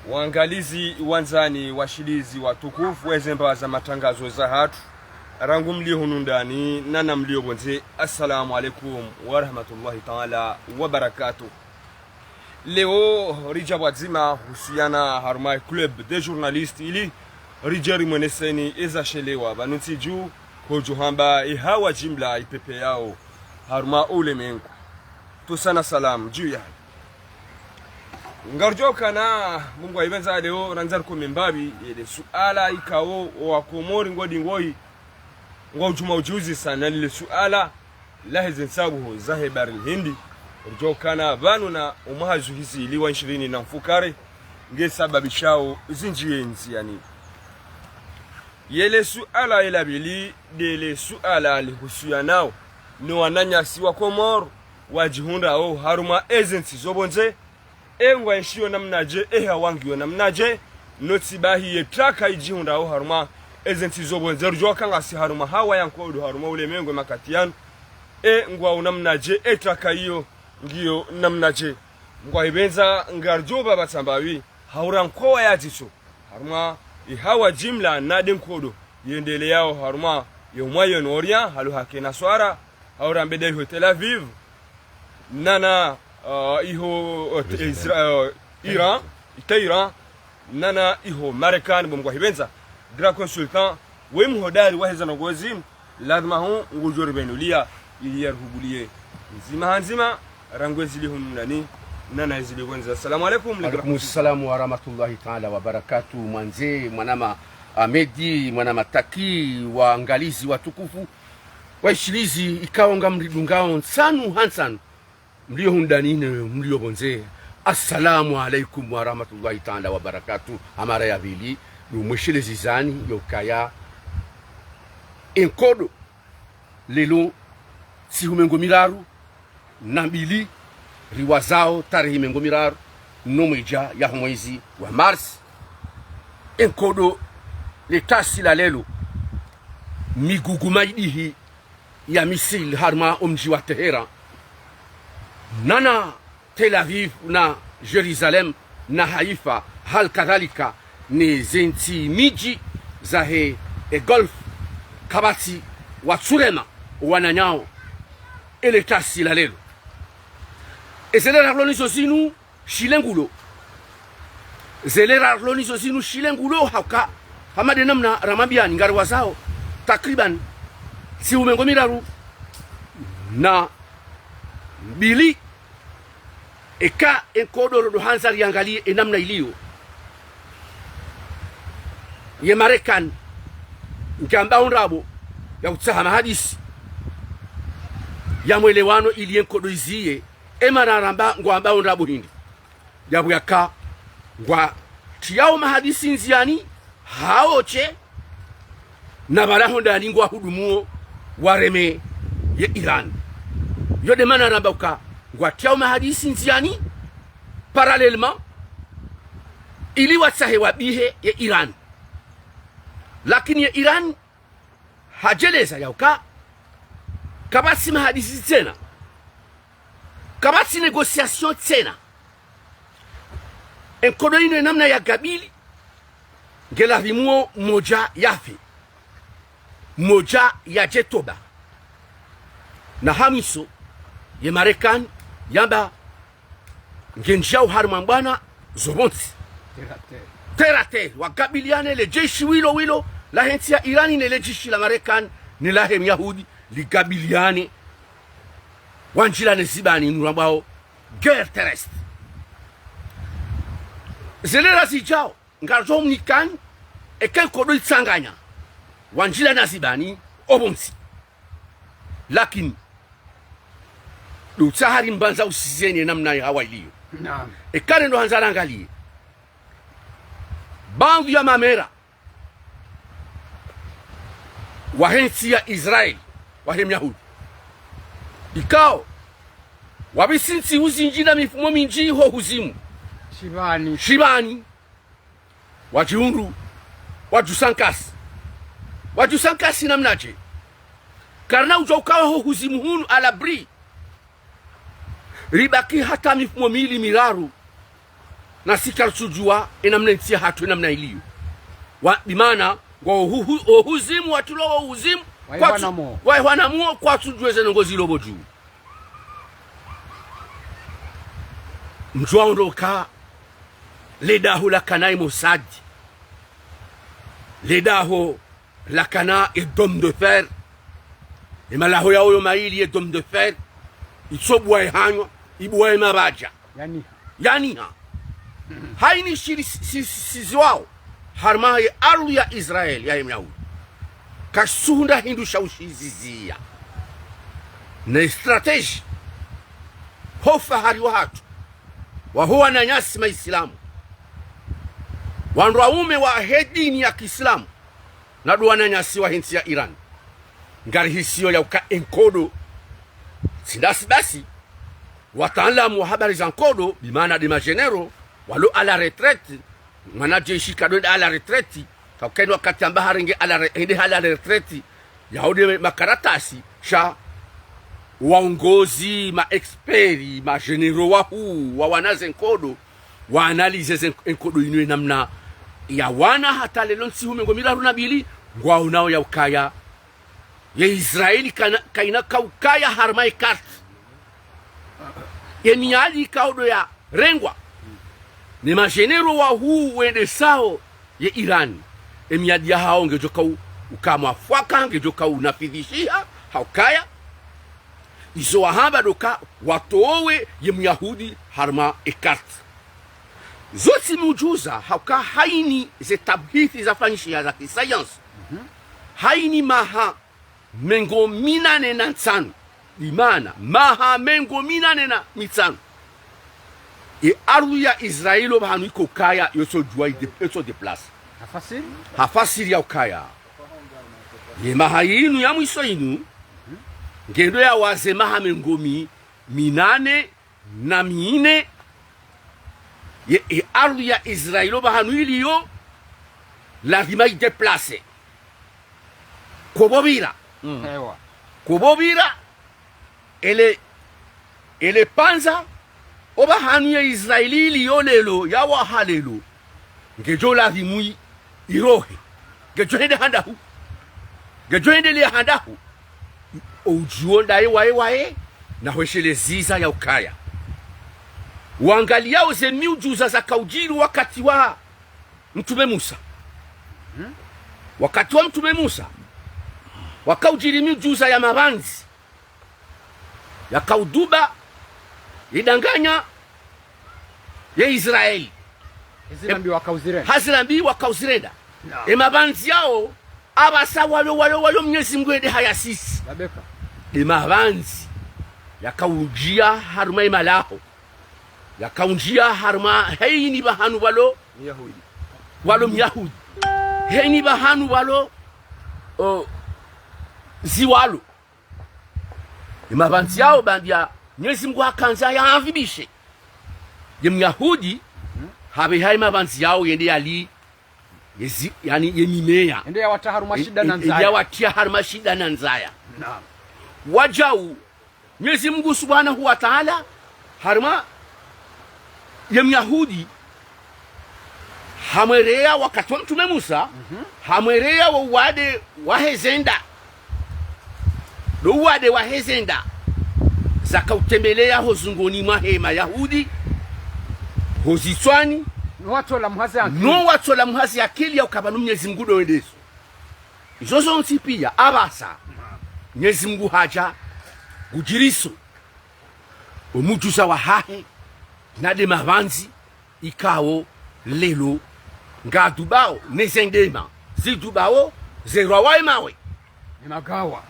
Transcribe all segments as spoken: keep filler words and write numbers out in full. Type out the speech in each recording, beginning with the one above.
Waangalizi wandzani, washilizi watukufu, weze mbaza matangazo zahatru, rangu mlio hunu ndani, nana mlio pvondze, assalamu alaikum warahmatullahi taala wabarakatuh. Leo ridja pvwadzima husuyana harumwa club des journalistes ili ridje rimweneseni eza shelewa pvanu ntsi dju, kodjo hamba ihawa jimla ipepeyao harumwa ulemengu. Tusana salamu dju ya. Ngarudjo kana Mungu aipvendza leo randza rikome mbapvi yele suala ikao owakomori ngodi ngoyi ngwaudjuma udjiuzisa na lile suala lahe ze ntsabuho zahe Bahari Hindi, ridjo kana pvanu na omwaha zuhisi ili wa ishirini na mfukare, nge sababishao zindji ye ndziani. Yele suala yela pvili, ndele suala lihusuyanao no wananyasi wa Komori wadjihundrao harumwa eze ntsi zo pvondze, e ngwaenshio namnadje, e hawangiyo namnadje, no tsibahi ye traka idjihundrao harumwa eze ntsi zo pvondze, rudjuwa ka ngasi harumwa hawa ya nkodo harumwa ulemengu makati yanu, e ngwao namnadje, e traka iyo ngiyo namnadje. Ngwaipvendza ngarudjo pvapvatsa mbapvi, haura nkowa ya dzitso harumwa ihawa jimla na nde nkodo yendeleyao harumwa yo Moyen-Orient, halo hake na swara, haura mbeda iho Tel Aviv, nana, uh, iho, uh, Israel, uh, Iran, Tehran, nana iho Marekani. Bo Mungu ahipvendza, grand consultant, we mhodari waheza ndrongoo zinu, lazima hu ngudjo ripvenulia ili yarihubulie ndzima ha ndzima, rangu ezili hunu ndani, nana ezili pvondze. Assalamu alaikum, le grand consultant. Alaikum salam wa rahmatullahi taala wa barakatuh. Mwandze, mwanama Ahmedi, mwanama Taki, waangalizi watukufu, waishilizi ikao ngamridungao ntsanu ha ntsanu, mlio hunu ndani ne mlio pvondze, assalamu alaikum wa rahmatullahi taala wa barakatuh. Ha mara ya pvili, ndo mweshelezi zani yo kaya enkodo lelo ntsihu mengo miraru na mbili, riwazao tarehi mengo miraru no mwedja yaho mwezi wa Mars. Enkodo le tasi la lelo, migugu maidihi ya missile harumwa omdji wa Teheran, nana Tel Aviv, na Jerusalem, na Haifa, hal kadhalika ne ze ntsi midji zahe e Golf, kapvatsi watsurema wananyao ele tasi la lelo. Ezele rarloni zo zinu, shile ngulo. Zele rarloni zo zinu shile ngulo hauka, hama nde namna ramwambiani ngariwazao takriban ntsihu mengo miraru na mbili, eka enkodo rodo handza riangalie enamna iliyo. Ye Marekani ngiambao ndrabo ya utsaha mahadisi ya mwelewano ili enkodo iziye, e mana ramba ngwambao ndrabo hindri. Yapvo yaka ngwatriyao mahadisi ndziani, hawo she, na pvala ho ndani ngwahudumuo wareme ye Iran. Yo nde mana ramba uka ngwatriyao mahadisi ndziani, parallèlement, ili watsahe wabihe ye Iran. Lakini ye Iran hadjeleza ya uka kapvatsi mahadisi tsena, kapvatsi négociation tsena. Enkodo inu enamna yagabili, ngeladhimuo modja yafe, modja yadje toba. Na ha mwiso, ye Marekani yamba ngendjao harumwa mbwana zo pvontsi. Terre à terre. Terre à terre, wagabiliane, le jeshi wilo wilo lahe ntsi ya Irani ne le jeshi la Marekani ne lahe Myahudi ligabiliane, wandjilane zibani, inu rambwao guerre terrestre. Zele razidjao, ngaridjo mnikani, eka enkodo itsanganya, wandjilana zibani opvontsi. Lakini ndo utsaha rimbandza usizeni enamna ye hawa iliyo. Naam. Eka rendo handza rangalie, baadhwi ya mamera wahe ntsi ya Israel, wahe Myahudi, ikao wapvisi ntsihu zindji na mifumo mindji ho huzimu shibani, shibani, wadjihundru wadjusa nkasi. Wadjusa nkasi namnadje? Karina udjua ukawa ho huzimu hunu à l'abri, ribaki hata mifumo mili miraru nasi karitsudjuwa enamna entsi yahatru enamna iliyo. Wa, bimaana, ngwao hu-, hu-, ohuzimu, watulwa ohuzimu, kwatsu-, wahwana muo, kwatsudjuwa eze ndrongoo zilo pvo dju. Mdjuwa ondro ka, le daho lakana e Mossad, le daho lakana e Dôme de Fer, e malaho yawo yo mayili e Dôme de Fer, itsobuwa e hanywa, ibuwa e mabadja. Yaniha. Yaniha. Haini shiri si-, si-, si-, siziwao harumwa ye ardhwi ya Israel, ya ye Myahudi. Kasuhundra hindru sha ushiziziya. Ne stratégie. Ho ufahari wahatru, waho wananyasi Maislamu, wandru waume wahe dini ya Kiislamu, na ndo wananyasi wahe ntsi ya Iran. Ngarihisiyo ya uka enkodo, tsi ndasi basi, wataalamu wa habari za nkodo, bimaana nde magénéraux, walo à la retraite, mwanajeshi kadjoenda à la retraite, kauka eni wakati amba harenge à la re-, ende à la retraite, yaho nde makaratasi, sha waongozi, ma experts, magénéraux wahuu, wa wana ze nkodo, wa analyser ze nk-, enkodo inu enamna yawana hata leo ntsihu mengo miraru na mbili, ngwaonao ya ukaya ye Israeli kana, kaina kaukaya harumwa e carte. Ye miadi ikao ndo yarengwa ne magénéraux wahuu wendesao ye Iran, e miadi yahao ngedjo kau uka mwafaka, ngedjo kau nafidhishiha, ha ukaya izo wahamba ndo ka watowe ye Myahudi harumwa e carte. Zo tsi miujuza, ha uka haini ze tabuhithi zafanyishiha za kisayansi. Mhm. Haini maha mengo minane na ntsanu, bimaana maha mengo minane na mitsanu, e ardhwi ya Israel opvahanu iko kaya yotsodjuwa ide-, yotso déplacer. Hafasiri? Hafasiri ya ukaya ye maha yinu ya mwiso yinu, ngendo yawaze maha mengo mi-, minane na mine, ye, ye ardhwi ya Israel opvahanu iliyo, lazima i déplacer. Kopvopvira. Mm. Ewa. Kopvopvira, ele, ele pvandza, opvahanu ye Israeli iliyo leo, yawaha leo, ngedjo lazimu i-, irohe. Ngedjo hende handahu. Ngedjo hendelea handahu. Oudjuwo ndaye waye waye, na hwesheleza ya ukaya, wangaliyao ze miujuza zakaujiri wakati wa Mtrume Musa. Mhm. Wakati wa Mtrume Musa, wakaujiri miujuza ya mavandzi yakauduba, idanganya ye Israeli. Hazi la mbi wakauzirenda. Hazi la mbi wakauzirenda. Naam. E mavandzi yao, apvasa walo, walo, walo Mnyezi Mngu ende hayasisi. Labeka. E mavandzi yakaunjia harumwa e malaho. Yakaunjia harumwa heni pvahanu walo Myahudi. Walo Myahudi. Heni pvahanu walo, o, ziwalo. E mavandzi yao bambia Mnyezi Mngu hakandza yaadhibishe ye Myahudi, mhm, hapveha e mavandzi yao yende yali, yezi, yaani ye mimeya. Yende yawatia harumwa shida na ndzaya. Yende yawatia harumwa shida na ndzaya. Naam. Wadjau, Mnyezi Mngu Subhanahu wa Ta'ala, harumwa ye Myahudi, hamwereya wakati wa Mtrume Musa, mhm, hamwereya wo uwade wa hezenda. Ndo uwade wa hezenda. Zakautembeleya ho zungoni mwahe Mayahudi, ho zitswani. No watsola mhazi akili. No watsola mhazi akili ya ukaya pvanu Mnyezi Mngu ndo wendeso. Izo zontsi pia, apvasa, Mnyezi Mngu hadja ngudjiriso o mujuza wahahe, na nde mavandzi ikao leo ngadubao, ne ze ndema zidubao, zerwawo e mawe. Ne magawa.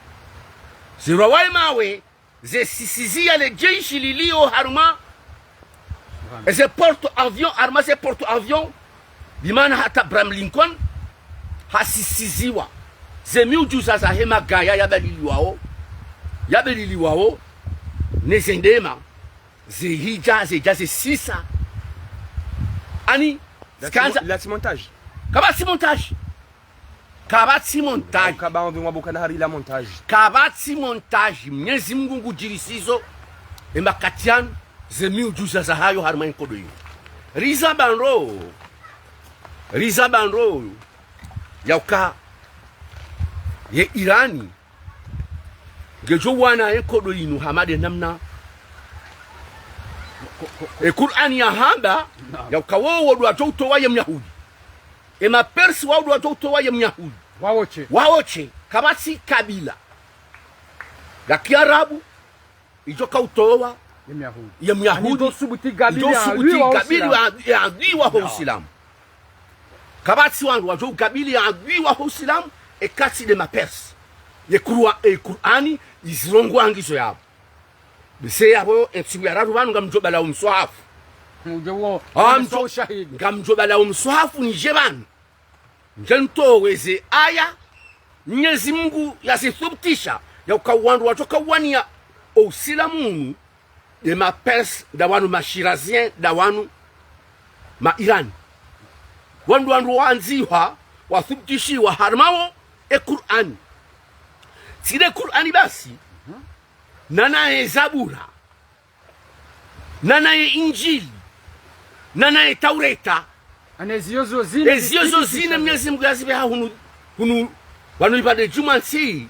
Zerwawo e mawe, zesisiziya le jeshi lilio harumwa, eze porte-avions, harumwa ze porte-avions, bimaana hata Abraham Lincoln hasisiziwa. Ze miujuza zahe magaya yabaliliwao, yabaliliwao, ne ze ndema, zehidja, zehidja zesisa. Yaani, la, zikandza, la, c'est montage. Kapvatsi montage. Kapvatsi montage. Kaba envie ngwambo kana hari la montage. Kapvatsi montage. Mnyezi Mngu ngudjirisizo, e makati yanu, ze miujuza zahayo harumwa enkodo iyo. Riza bandro, riza bandro, yauka ye Irani ngedjo wana ye nkodo inu hama de namna e Kur'ani yahamba, yauka wowo ndo wadjo utowa ye Myahudi. E Mapersi wao ndo wadjo utowa ye Myahudi. Wao tse. Wao tse, kapvatsi kabila ya Kiarabu idjo kautowa ye Myahudi. Ye Myahudi. Ani idjo subuti kabili idjo subuti kabili ya, ya adui wa ho Usilamu. Kapvatsi wandru wadjo ukabili ya adui wa ho Usilamu, eka tsi de Mapersi. Ye Kurwa-, e Kur'ani, izirongoa ngizo yapvo. Bese yapvo, e ntsiku ya raru pvanu ngamdjo bala o mswahafu. Mdjo wo, ah, mdjo, ushahidi. Ngamdjo bala o mswahafu nidje pvanu. Ndje ntowe ze aya, Mnyezi Mungu yazithubutisha, yauka wandru wadjo kauwania o Usilamu unu, de Mapersi, nda wanu Mashiraziens, nda wanu Mairani. Wandru wandru wandzihwa, wathubutishiwa harumwa wo e Kur'ani. Tsi de Kur'ani basi, nana ye Zabura, nana ye Injili, nana ye Taureta. Ana eziyo zo zine, eziyo zo zine Mnyezi Mungu yazipveha hunu, hunu, pvanu ipvandre djumwa ntsi.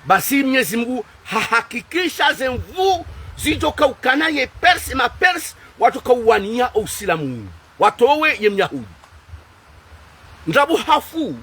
Basi Mnyezi Mungu hahakikisha ze nvuu zidjo kaukana ye Persi, Mapersi, wadjo kauwania o Usilamu unu. Watowe ye Myahudi. Ndrabo hafu,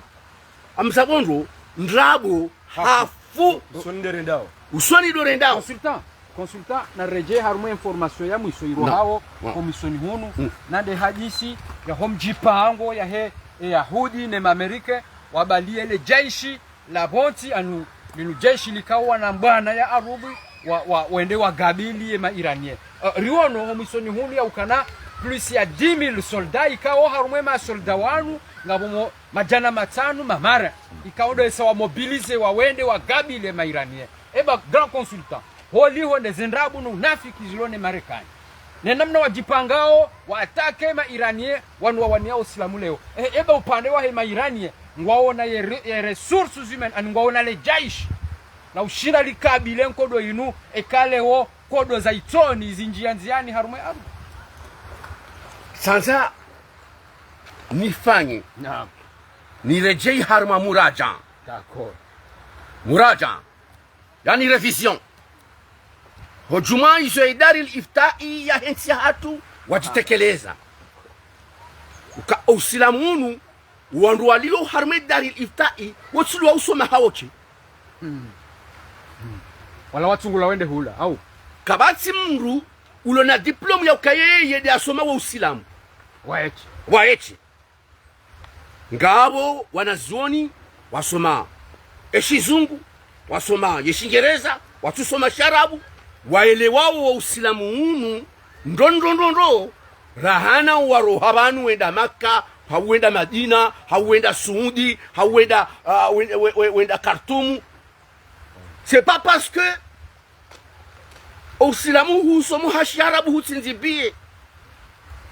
amza bondro, ndrabo hafu. Usoni ndo rendao. Usoni ndo rendao. Consultant, consultant, naredjee harumwa information ya mwiso irohao, ho mwisoni hunu, na nde hadisi ya ho mdjipango yahe e Yahudi ne Mamerike, wabaliye le jeshi la pvontsi, anu, linu jeshi likao wana mbwana ya arubi, wa, wa, wende wakabili ye Mairaniens. Eh, riwono ho mwisoni hunu yaukana plus ya dix mille soldats, ikao harumwa e masoldats wanu, ngapvo mo madjana matsanu ma marins, ikao ndo esa wamobilisé wawende wakabili ye Mairaniens. Eba grand consultant, holiho nde ze ndrabo no unafiki zilo ne Marekani, ne namna wadjipangao waattaqué Mairaniens wanu wawaniao Usilamu leo. Eh, eba upande wahe Mairaniens, ngwaona ye re-, ye ressources humaines, ani ngwaona le jeshi la ushinda likabili e nkodo inu, eka leo nkodo za itsoni zinjiya ndziani harumwa e ardhwi. Tsandza nifanye. Naam. Niredjei harumwa muraja. D'accord. Muraja. Yaani révision. Ho djumwa izo e Daril Iftai yahe ntsi yahatru wadjitekeleza. Uka Usilamu unu, wandru walio harumwa e Daril Iftai, wontsi ndo wausoma hawo tse. Wala watsungulwa wende hula, au? Kapvatsi mndru ulo na diplôme ya ukaya yeye nde asoma wo Usilamu. Waye tse. Waye tse. Ngapvo wanazioni wasoma e Shizungu, wasoma ye Shingereza, watsusoma Shiarabu, waelewao wo Usilamu unu, ndo, ndo, ndo, ndo, rahana waroha pvanu wenda Makka, hau wenda Madina, hau wenda Suudi, hau wenda, ah, wenda, we-, we-, wenda Khartoum. C'est pas parce que Usilamu husomwa ha Shiarabu hutsindzi billet,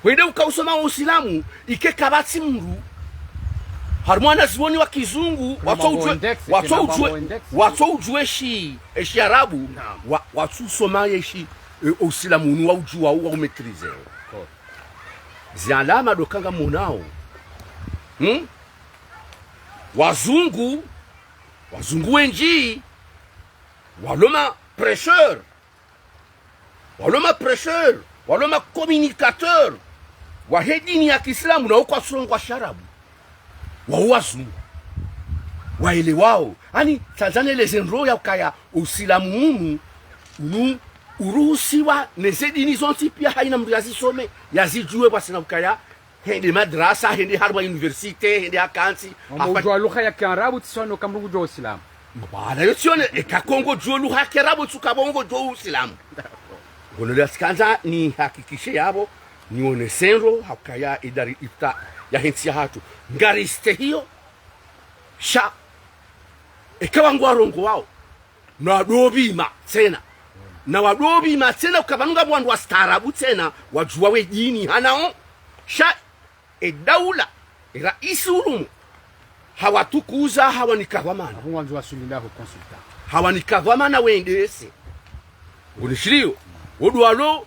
wende ukausoma Usilamu, ike kapvatsi mndru harumwa wanazioni wa kizungu, watsoudjuwa, watsoudjuwa, watsoudjuwa e shi-, e Shiarabu, wa-, watsusoma ye shi-, e, Usilamu unu waudjuwa, waumaîtrisé. Zi alama ndo uka ngamonao. Hmm? Wazungu, wazungu wendji, walo ma prêcheurs, walo ma prêcheurs, walo ma communicateurs wahe dini ya Kiislamu, nao kwatsurongoa Shiarabu. Wao wazungu waelewao. Ani, tsandza neleze ndro ya ukaya Usilamu unu, unu uruhusiwa neze dini zontsi pia, haina mndru yazisome, yazidjuwe, pvwasina ukaya hende madrasa, hende harumwa université, hende hakantsi. Mambo hafa- udjuwa lugha ya Kiarabu, tsi sawa no uka mndru ngudjuwa Usilamu. Mbwana, yo tsione, eka kongodjuwa lugha ya Kiarabu, tsi uka pvo ngodjuwa Usilamu. Ngono leo tsikandza nihakikishe yapvo, nionese ndro, ha ukaya e Daril Ifta yahe ntsi yahatru ngaristehiyo, sha eka wandru warongoao, na wadopvima tsena. Na wadopvima tsena, uka pvanu ngapvo wandru wastaarabu tsena, wadjuwa we dini hanao. Sha e daula, e raisi urumo, hawatukuza, hawanika dhwamana. Abo ngwandzo wasulinda ho consultant. Hawanika dhwamana wendese. Ngunishiliyo, wo ndo walo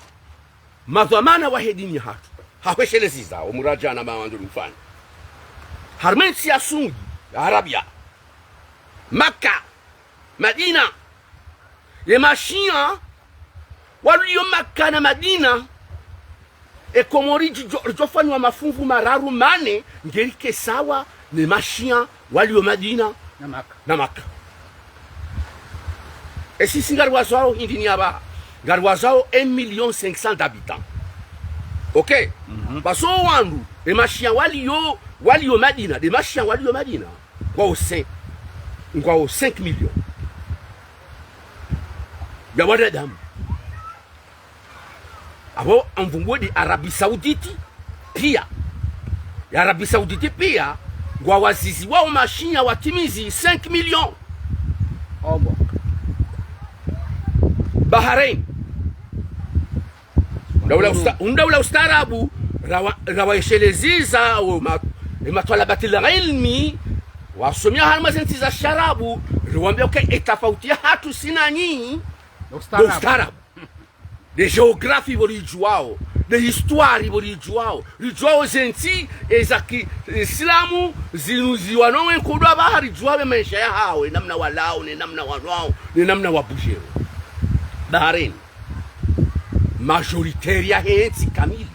madhwamana wahe dini yahatru. hahweshelezeza, omuraja na mawandzo nufanya. Harumwa entsi ya Saudi Arabia, Makka, Madina, ye mashia waliyo Makka na Madina, e Komori ridjo, ridjofanywa mafunvu mararu mane, ngerike sawa ne mashia waliyo Madina na Makka. Na Makka. E sisi ngariwazao hindri ni apvaha, ngariwazao un million cinq cents d'habitants. Ok? Mhm. Basi owandru, e mashia waliyo, waliyo Madina, nde mashia waliyo Madina, ngwao cin-, ngwao cinq millions ya wanadamu. Apvo amvunguo nde Arabie Saoudite pia. Ya Arabie Saoudite pia, ngwawaziziwao mashia watimizi cinq millions. Obo. Bahrain. Ndaula usta-, ndaula ustaarabu, rawa-, rawayeshelezeza, o ma-, e matwalabatil ilmi, wasomea harumwa ze ntsi za sharabu, riwambia uka e tafauti yahatru si nanyi, ndo ustaarabu. Ndo ustaarabu. Nde géographie pvo ridjuwao, nde histoire pvo ridjuwao, ridjuwao ze ntsi, e za ki-, e silamu, zinu ziwano we nkodo apvaha ridjuwao e maesha yahawo, e namna walao, ne namna wanwao, ne namna wabujeo. Bahrain. Majoritaire yahe ntsi kamili.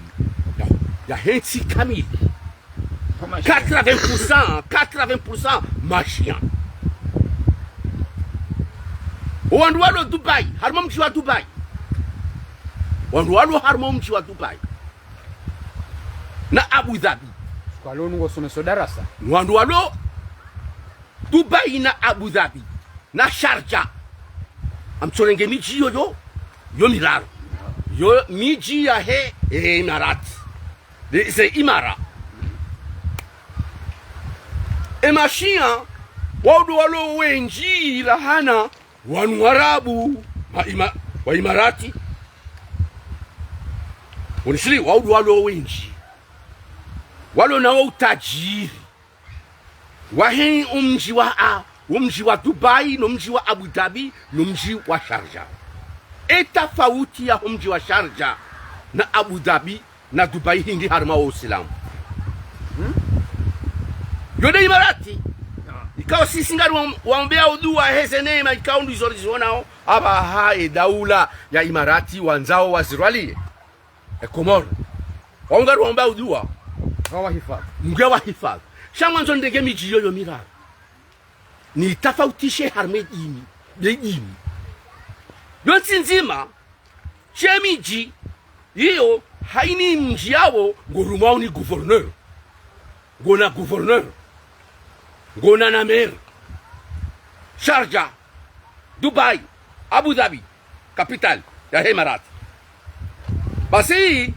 Ya, yahe ntsi kamili. Quatre-vingts pour cent, quatre-vingts pour cent mashia. Owandru walo Dubai, harumwa mdji wa Dubai. Wandru walo harumwa mdji wa Dubai. Na Abu Dhabi. Kwa leo nungo someso darasa. Wandru walo Dubai na Abu Dhabi na Sharjah. Amtsorenge midji yo, yo, yo miraru. Yo midji yahe, e, Imarati. Ze, ze Imara. E mashia, wao ndo walo wendji rahana wanu Warabu, ma Ima-, wa Imarati. Woneshili, wao ndo walo wendji. Walo na wo utajiri wahe omdji wa a-, omdji wa Dubai, no mdji wa Abu Dhabi, no mdji wa Sharjah. E tafauti ya omdji wa Sharjah na Abu Dhabi na Dubai hindri harumwa wo usilamu? Hmm? Yo nde Imarati. Ah. Ikao sisi ngari wa-, waombea o dua heze neema, ikao ndo izo rizionao apvaha e daula ya Imarati wandzao wazirwaliye e Komori. Wao ngari waombao dua. Ngwawahifadhi. Ngwawahifadhi. Sha mwandzo ndenge midji yo, yo miraru. Nitafautishe harumwa e dini, nde dini. Yo ntsi ndzima, she midji, iyo, haina mdji yawo, ngorumwao ni gouverneur. Ngona gouverneur. Ngona na maire. Sharjah, Dubai, Abu Dhabi, capitale yahe Imarati. Basi,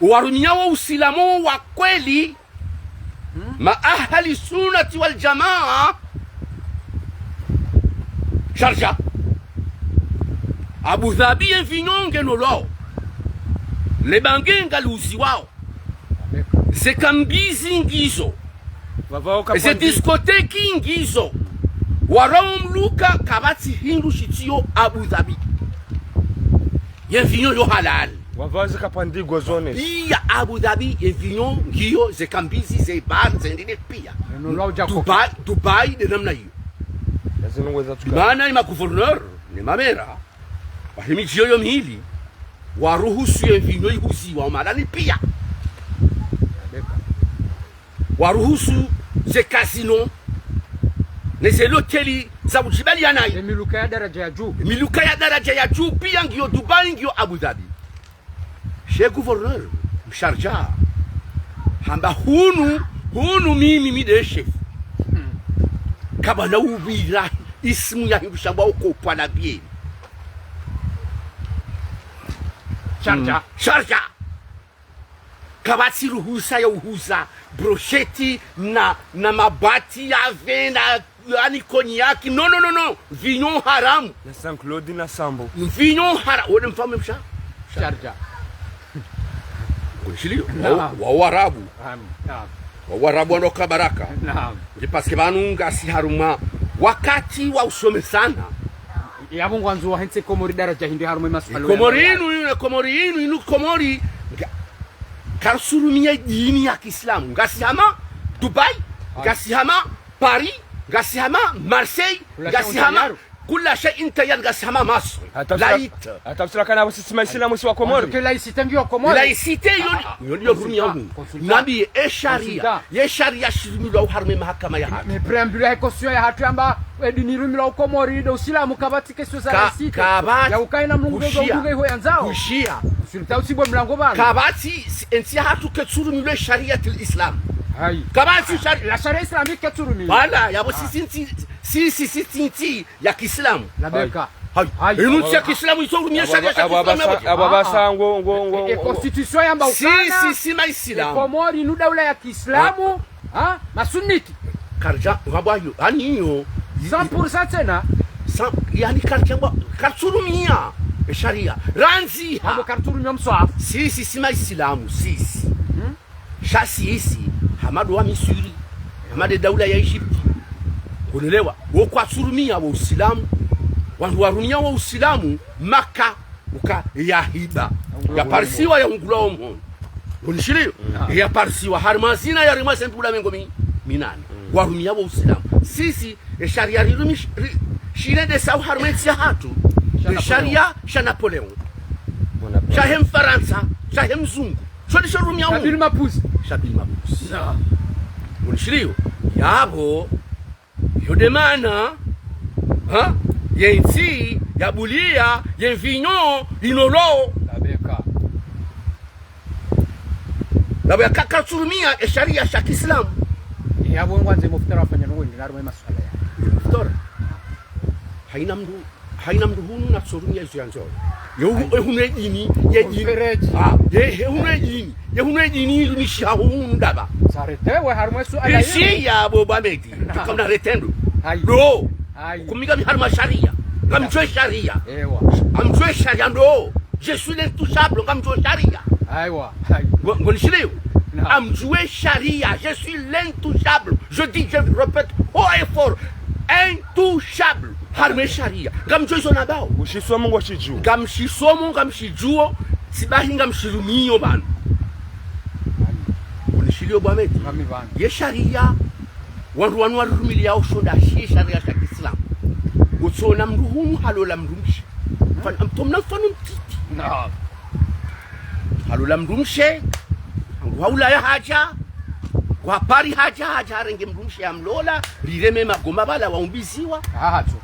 warumiao usilamu wa kweli, hmm, ma ahli sunnati wal jamaa, Sharjah. Abu Dhabi ye mvinyo nge nolwao. Le bange ngaliuziwao. Ze kambizi ngizo. Vavao ka ze pvandi discothèque ngizo. Warao mluka kapvatsi hindru shitsiyo Abu Dhabi. Ye mvinyo yo halali. Vavao ze ka pvandi gwa zones. Pia Abu Dhabi, ye mvinyo ngiyo, ze kambizi, ze bar, ze ndrine pia. Neno lao dja Dubai, Dubai nde namna iyo. Yazi nungo za tuka. Mana ye ma gouverneur, ne ma maire, wahe midji yo mili, waruhusu ye mvinyo ihuziwa omahalani pia. Waruhusu ze casino, ne ze loteli za udjibaliya nayo. Ye miluka ya daraja ya juu. Ye miluka ya daraja ya juu pia ngiyo Dubai, ngiyo Abu Dhabi. She gouverneur, Msharjah, hamba hunu, hunu mimi mi nde chef. Hmm. Kapvana upvira ismu ya hindru shambwao kopwa na bieni. Sharjah. Hmm. Sharjah. Kapvatsi ruhusa ya uhuza brochette na, na mabati ya vin na, ani cognac. Non, non, non, non. Vinyo haramu. Na Saint-Claude na Sambo. Vinyo hara-, wone mfaume msha? Sharjah. Kunishiliyo. Naam. Wa, wa Warabu. Naam. Naam. Wa Warabu wanoka baraka. Naam. Nge parce que pvanu ngasi harumwa wakati wa usomesana. Yapvo ngwandzo wahentse Komori daraja hindri harumwa ye masuala ya Komori yinu, yinu, Komori yinu, yinu Komori. Nga-, kartsurumia dini ya kiislamu. Ngasi hama Dubai, ngasi hama Paris, ngasi hama Marseille, ngasi hama كل شيء تيار. Ngasi hama Masri. Hata usila-, hata usila kana sisi maislamu si wa Komori. Ke laïcité ngiyo wa Komori. Laïcité yo, yo, yo rumia hu. Consultant. Nambiye ye sharia, ye sharia shirumilwao harumwa ye mahakama yahatru. Mais préambule ya constitution yahatru yamba, ye dini irumilwao Komori ndo usilamu, kapvatsi question za laïcité. Kapvatsi. Ya ukaya na mlungu ndo uduge iho yandzao. Kushia. Sultan usibwe mlango pvanu. Kapvatsi, si-, entsi yahatru ketsurumilwa shariatil islam. Hayi. Kapvatsi shari-, la charia islamique ketsurumilwa. Voilà, yapvo sisi ntsi, sisi, sisi ntsi ya kiislamu. Labeka. Hayi. Hayi. Inu ntsi ya kiislamu itsurumia sharia sha kiislamu yapvo. Abo basa, abo basa, ngo, ngo, ngo, ngo. Ye constitution yamba ukana. Sisi, sisi maislamu. Ye Komori inu daula ya kiislamu. Ha? Masuniti. Karja, ngapvo yo, ani yo. Cent pour cent tsena. Cent, yani karja ngwa, kartsurumia ye sharia. Randzi ha. Abo kartsurumia mswahafu. Sisi, sisi maislamu, sisi. Hmm? Sha sisi, hama ndo wa Misri, hama nde daula ya Egypte. Ngonelewa, wo kwatsurumia wo usilamu, wandru warumia wo usilamu, Maka, uka yahiba. Yaparisiwa yahungulwa wo mhono. Ngonishiliyo? Yaparisiwa, harumwa zina yarimwa ze mpundra mengo mi-, minane. Warumia wo usilamu. Sisi, ye sharia rirumish-, ri-, shirendesao harumwa ye ntsi yahatru. Ye sharia sha Napoléon. Bonaparte. Shahe Mfarantsa, shahe mzungu. Sho ndisho rumiao. Sha Bill Mapus. Sha Bill Mapus. Ngonishiliyo. Yapvo, yo nde mana, ha? Ye ntsi, yabuliya, ye mvinyo, inolo. Labeka. Yapvo yaka kartsurumia ye sharia sha kiislamu. Yapvo ngwandzo mufti wafanye ndrongo hindri harumwa ye masuala ya. Mufti. Hayina mndru Hayina mndru hunu natsurumia izo yandzo. Ye hu-, ye hunu ye dini, ye dini. Mfereji. Ah, ye, ye hunu ye dini, ye hunu ye dini irumishiha hunu ndapvi. Sarete we harumwa ye suala yinu. Ishi yapvo bwa Medi. Tukamna retendo. Hayi. Ndo. Hayi. Kumika mi harumwa sharia. Ngamdjuwe sharia. Ewa. Ngamdjuwe sharia ndo. Je suis l'intouchable, ngamdjuwe sharia. Aywa. Hayi. Ngo-, ngonishiliyo? Naam. Ngamdjuwe sharia. Je suis l'intouchable. Je dis, je répète haut et fort, intouchable. Harumwa ye sharia. Ngamdjuwo izo nambao. Ushisomo ngoshidjuwo. Ngamshisomo, ngamshidjuwo, tsi bahi ngamshirumio pvanu. Ngonishiliyo bwa Medi. Ngami pvanu. Ye sharia, wandru wanu warirumiliyao sho nda shi ye sharia sha kiislamu. Ngotsona mndru hunu halola mdrumshe. Mfano, ngamtomna mfano mtiti. Naam. Halola mdrumshe, nguha Ulaya hadja, nguha Paris hadja, hadja harenge mdrumshe yamlola, rireme magoma pvala waumbiziwa. Aha, tu.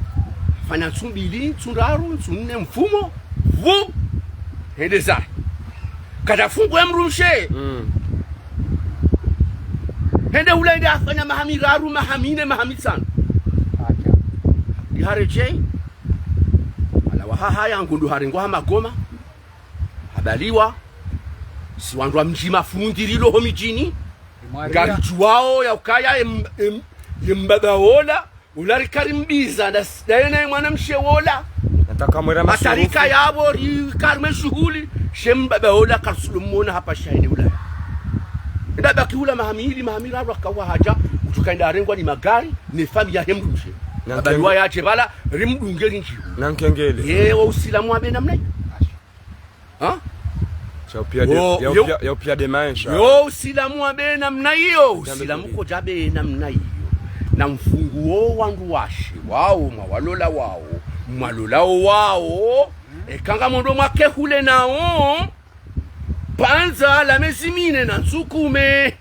Fanya ntsu mbili, ntsu ndraru, ntsu nne, mfumo, pvu, hende zahe. Kadja fungu ye mdrumshe. Mm. Hende hula hende hafanya maha miraru, maha mine, maha mitsanu. Hadja. Iharedjei. Wala wahaha ya ngundu harengwa ha magoma. Habaliwa, si wandru wa mdji mafundi rilo ho midjini. Ngaridjuwao ya ukaya em-, em-, ye mbaba wola, ula rikarimbiza, nda s-, nda yena ye mwanamshe wola. Nataka mwera masurufu. Matarika yapvo rikarimwe shuhuli, she mbaba wola kartsulo mwona hapvasha hende Ulaya. Nda baki hula maha mili, maha miraru akawa hadja, utuka enda arengwa ni magari, ne famiyi yahe mdrumshe. Habaliwa yadje pvala, rimdunge rindjiwe. Na nkengele. Ye, wo usilamu wa be namna yi. Ha? Sha upia de-, yo, ya yo upia, ya upia de maesha. Yo usilamu wa be namna iyo, usilamu kodja be namna iyo. Na mfungu wo wandru washe, wao, mwawalola wao, mwalolao wao, eka ngamwendo mwake hule nao, pvandza la mezi mine na ntsu kume.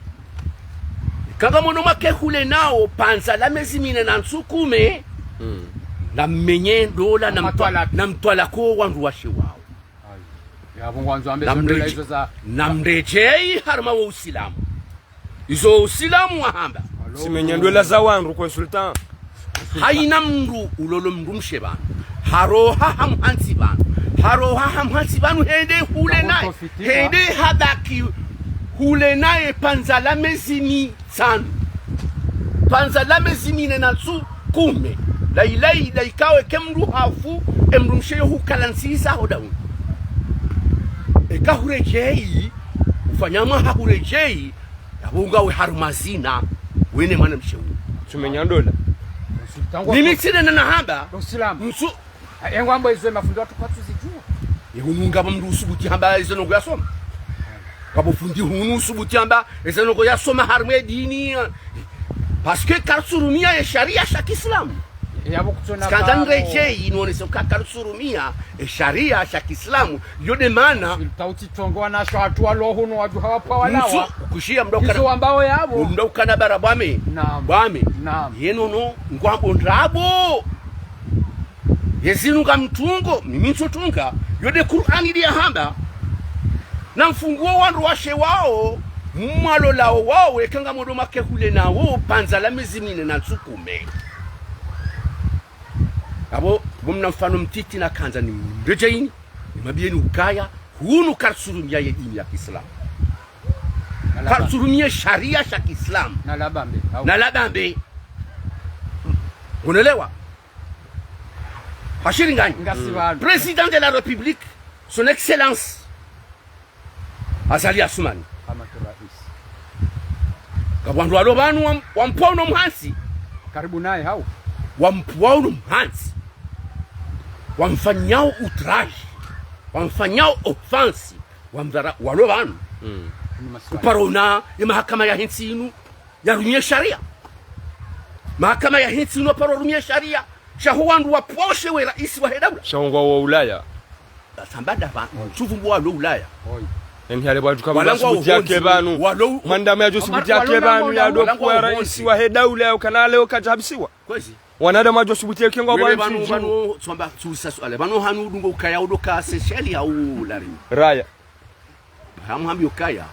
Eka ngamwendo mwake hule nao, pvandza la mezi mine na ntsu kume. Mm. Na mmenye ndola, na mtwa-, na mtwalako wandru washe wao. Ayi. Yapvo ngwandzo ambe zo ndola izo za. Namredjei harumwa wo usilamu. Izo usilamu wahamba. Simenye ndola za wandru consultant. Hayina mndru ulolo mdrumshe pvanu. Haroha hamhantsi pvanu. Haroha hamhantsi pvanu hende hule naye. Hende habaki hule naye pvandza la mezi mi tsanu. Pvandza la mezi mine na ntsu kume. Layi layi, layi kawe ke mndru hafu, e mdrumshe yo hukala ndziza ho dauni. Eka huredjei, ufanya mwaha huredjei, yapvo ngawe harumwa zina, we ne mwanamshe wu. Tumenya ndola. Mimi tsine na nahamba, ntsu, Engwambo izo mafundi watru kwatsuzidjuwa. Ye hunu ngapvo mndru usubuti hamba eze ndrongoo yasoma? Ngapvo fundi hunu usubuti hamba eze ndrongoo yasoma harumwa ye dini? Parce que karitsurumia ye sharia sha kiislamu. Yapvo kutsona. Tsikandza nirejei nionese uka karitsurumia ye sharia sha kiislamu. Yo nde mana. Tauti tongowa na sho hatru walo hunu wadjuha wapvwa walawa. Mtsu, kushiya mndru ukana. Izo wambao yapvo. Mndru ukana bara bwame. Naam. Bwame. Naam. Yeno no, ngwambo ndrabo. Ye zinu ngamtungo, mimi ntsotunga, yo nde Kur'ani nde yahamba. Na mfunguo wandru washe wao, mwalolao wao, eka ngamwendo make hule nawo, pvandza la mezi mine na ntsiku kume. Apvo, pvo mna mfano mtiti nakandza nirejeini, nimwambiyeni ukaya, hunu karitsurumia ye dini ya kiislamu. Na labambe. Karitsurumia sharia sha kiislamu. Na labambe. Au. Na labambe. Ngonelewa? Hashiri ngani? Ngasi pvanu. Président de la République, son excellence Azali Assoumani. Hama tu rais. Ngapvo wandru walo pvanu wam-, wampvwao no mhantsi. Karibu naye hau? Wampvwao no mhantsi. Wamfanyao outrage. Wamfanyao offense. Wamdhara-, walo pvanu. Mm. Ni maswali. Uparo na ye mahakama yahe ntsi inu yarumie sharia. Mahakama yahe ntsi inu uparo rumie sharia. Sha ho wandru wapvwao she we raisi wahe daula. Sha ngwao Ulaya. Sambada pva, tsuvu ngwao Ulaya. Oi. Emhale pvwa djuka wala mndru ngwao subuti yake pvanu. Walo. Mwandama yadjo subuti yake pvanu yado kuwa raisi wahe daula ya ukana leo kadjahabisiwa. Kwezi. Wanadamu wadjo subuti yake ngwao. Wewe pvanu, pvanu, tsamba, tsusa suala. Pvanu hanu udungo ukaya udoka Seychelles au La Réunion. Raya. Hamuhambi ukaya,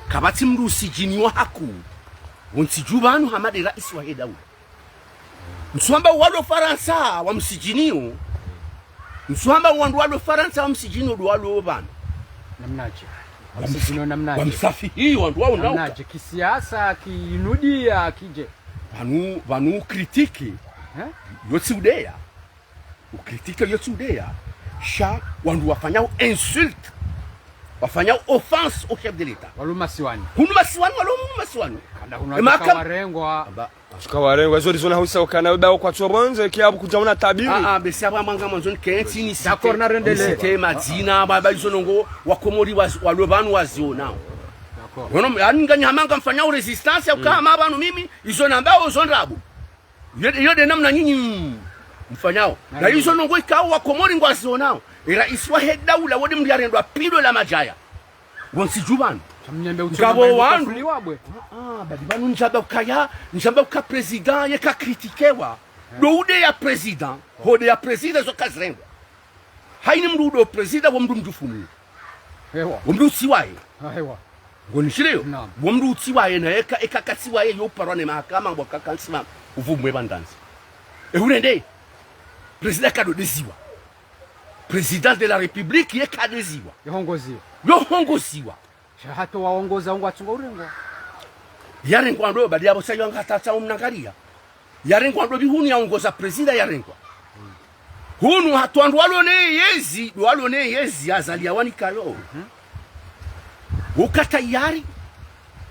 kapvatsi mndru usijiniwa haku, wontsi dju pvanu hama nde raisi wahe daula. Ntsuamba walo Farantsa wamsijinio. Ntsuamba wandru walo Farantsa wamsijinio ndo walo pvanu. Namnaje? Wamsijinio namnaje? Wamsafihi wandru wao nauka. Namnaje? Kisiasa, kinudia, kije? Pvanu, pvanu critique. Eh? Yotsi udeya. Ucritique yo tsi udeya, sha wandru wafanyao insulte, wafanyao offense au chef de l'État. Walo masiwani. Hunu masiwani, walo hunu masiwani. Kanda hunu. E maka- warengwa. Amba. Shuka warengwa, zo ndizo na husa ukana weba kwa tsobonze, kia abu kudja una tabiri. Ah, ah, besi aba mwanga mwandzoni kentsi ni site. D'accord, na rendelee. Ni site madzina, baba izo ndrongoo, wakomori wazi-, walo pvanu wazionao. D'accord. Wono, yani ngani hama ngamfanyao résistance, ya uka hama pvanu mimi, izo nambao zo ndrabo. Yo, yo nde namna nyinyi mfanyao. Na izo ndrongoo ikao wakomori ngwazionao. E raisi wahe daula wo nde mndru yarendwa pindo la madjaya. Wontsi dju pvanu. Ngapvo wandru. Ah, ah, badi pvanu ndjamba ukaya, ndjamba uka président yeka critiquewa. Ndo udeya président, ho udeya président zo kazirengwa. Haini mndru udo président, wo mndru mdjufumu. Ewa. Wo mndru utsi waye. Ah, ewa. Ngonishilio? Naam. Wo mndru utsi waye na eka, eka katsi waye yo uparwa ne mahakama ngwa kakantsi ma uvumwe pvandandzi. E hurende. Président kado deziwa. Président de la République ye kadeziwa. Yo hongoziwa. Yo hongoziwa. Sha hata waongoza ngwatsunga urengwa. Yarengwa ndo badi yapvo sayo ngatatsa umnangalia. Yarengwa ndo pvi hunu yaongoza président yarengwa. Hunu hata wandru walo ne yezi, walo ne yezi Azali yawanikayo. Woka tayari,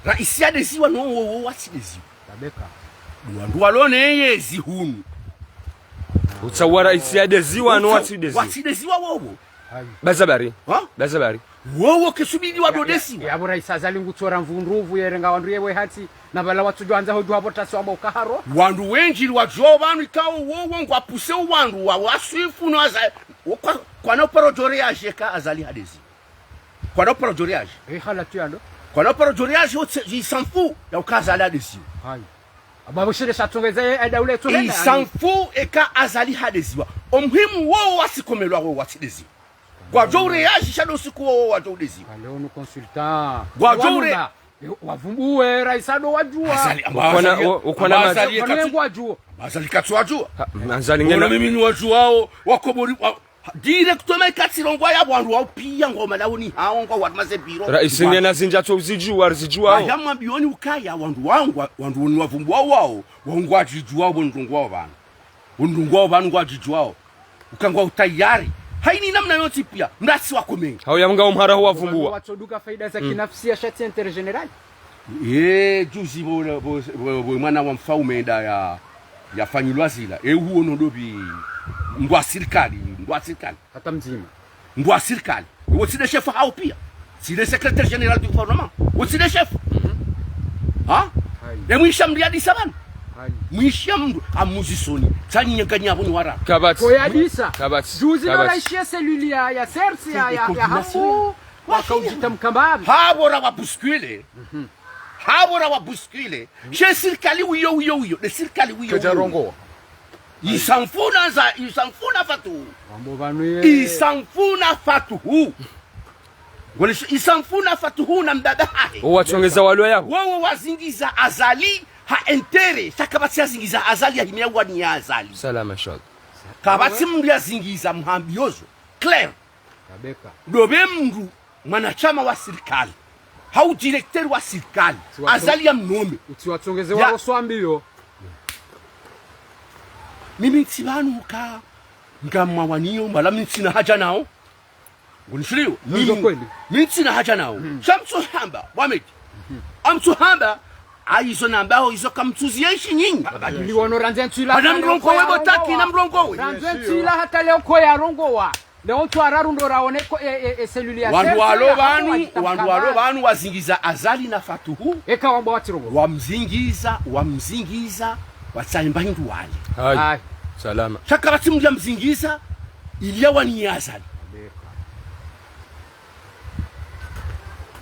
raisi yadeziwa no wo, wo watsi deziwa. Tabeka. Wandru walo ne yezi hunu. Utsawa raisi yadeziwa no watsi deziwa. Watsi deziwa wowo. Bazabari. Ha? Bazabari. Wowo kesubidi wado deziwa. Ya, ya, yapvo raisi Azali ngutsora mvundruvu yerenga wandru yewe hati na pvala watsudjo andza hodjo hapvo tasi wamba ukaharo. Wandru wendji wadjo pvanu ikao wowo ngwapuse wandru wa waswifu no Azali. Wo kwa, kwana uparo djo réagir eka Azali hadeziwa. Kwana uparo djo réagir. Eh, hala tu yando. Kwana uparo djo réagir, otse, il s'en fout ya uka Azali hadeziwa. Hayi. Aba bushire shatsongeza ye, e daula etsongeza. Il s'en fout eka Azali hadeziwa. Omuhimu wowo wasikomelwa wowo watsideziwa. Ngwadjo uréagir sha ndo usiku wowo wadjo udeziwa. Allez, on nous consultant. Ngwadjo uré- Wavumbuwe, raisi ado wadjuwa. Azali, ukwana, Azali, ukwana Azali katsu- Azali katsu wadjuwa. Ha, Azali ngena. Mimi ni wadjuwao, wakomori, wa- Ha, directement ikatsi longwa ya wandru wao piya ngwa malaoni hao ngwa wari maze biro. Raisi ngena zindji tso uzidjuwa, rizidjuwao. Aya mwambioni ukaya wandru wao ngwa, wandru woni wavumbuwao wao, wao ngwadjidjuwao, wandru ngwao pvanu. Wandru ngwao pvanu ngwadjidjuwao. Uka ngwa utayari. Haini namna yontsi piya, mrasi wakomeni. Hau ya mga omhara ho wavumbuwa. Watsoduka faida za kinafsia sha tsi intérêt général. Eh, juzi bo, bo, bo, bo mwana wa mfaume nda ya, Yafanyilwa zila. E huo no dobi. Ndo wa sirikali, ndo wa sirikali. Hata mdzima. Ndo wa sirikali. Wo tsi nde shefu hawo pia. Tsi nde secrétaire général du gouvernement. Wo tsi nde shefu. Ha? Hayi. E mwisha mndru yadisa pvanu. Hayi. Mwisha mndru amuzisoni. Tsanyi nyanganya pvo ni wara. Kapvatsi. Koyadisa. Kapvatsi. Juzi no raishiye cellule ya, ya CRC ya, ya, ya hafu. Wakaudjita mkamba pvi. Hapvo ra wa bousculer. Hapvo ra wa bousculer. She sirikali wiyo, wiyo, wiyo. Nde sirikali wiyo, wiyo. Kadjarongowa. Isamfuna za, isamfuna Fatuhu. Wambo pvanu ye. Isamfuna Fatuhu. Ngolesho isamfuna Fatuhu na mbaba hahe. Owatsongeza walo yaho. Wowo wazingiza Azali ha intérêt. Sha kapvatsi yazingiza Azali yahime yawaniya Azali. Salama shwag. Kapvatsi mndru yazingiza mhambiyo zo. Clair. Kabeka. Ndo be mndru mwanashama wa sirikali. Hau directeur wa sirikali. Azali ya mnome. Utsiwatsongeze walo swambiyo. Mimi ntsi pvanu ka ngamwawaniyo, wala mi ntsina haja nawo. Ngunishiliyo. Mimi, mi ntsina haja nawo. Sha mtsohamba, Mohamed. Amtsohamba, ayizo nambaho, izo kamtsuzi yenshi nyinyi. Bana mrongowe bo Taki, na mrongowe. Randze ntsila hata leo koyarongowa. Leo ntsu araru ndo raone ko, e, e, e, cellule ya wandru walo pvanu, wandru walo pvanu wazingiza Azali na Fatuhu. Eka wamba watsirongowa. Wamzingiza, wamzingiza, watsahimba hindru wale. Hayi. Salama. Sha kapvatsi mndru yamzingiza, ili yawaniye Azali.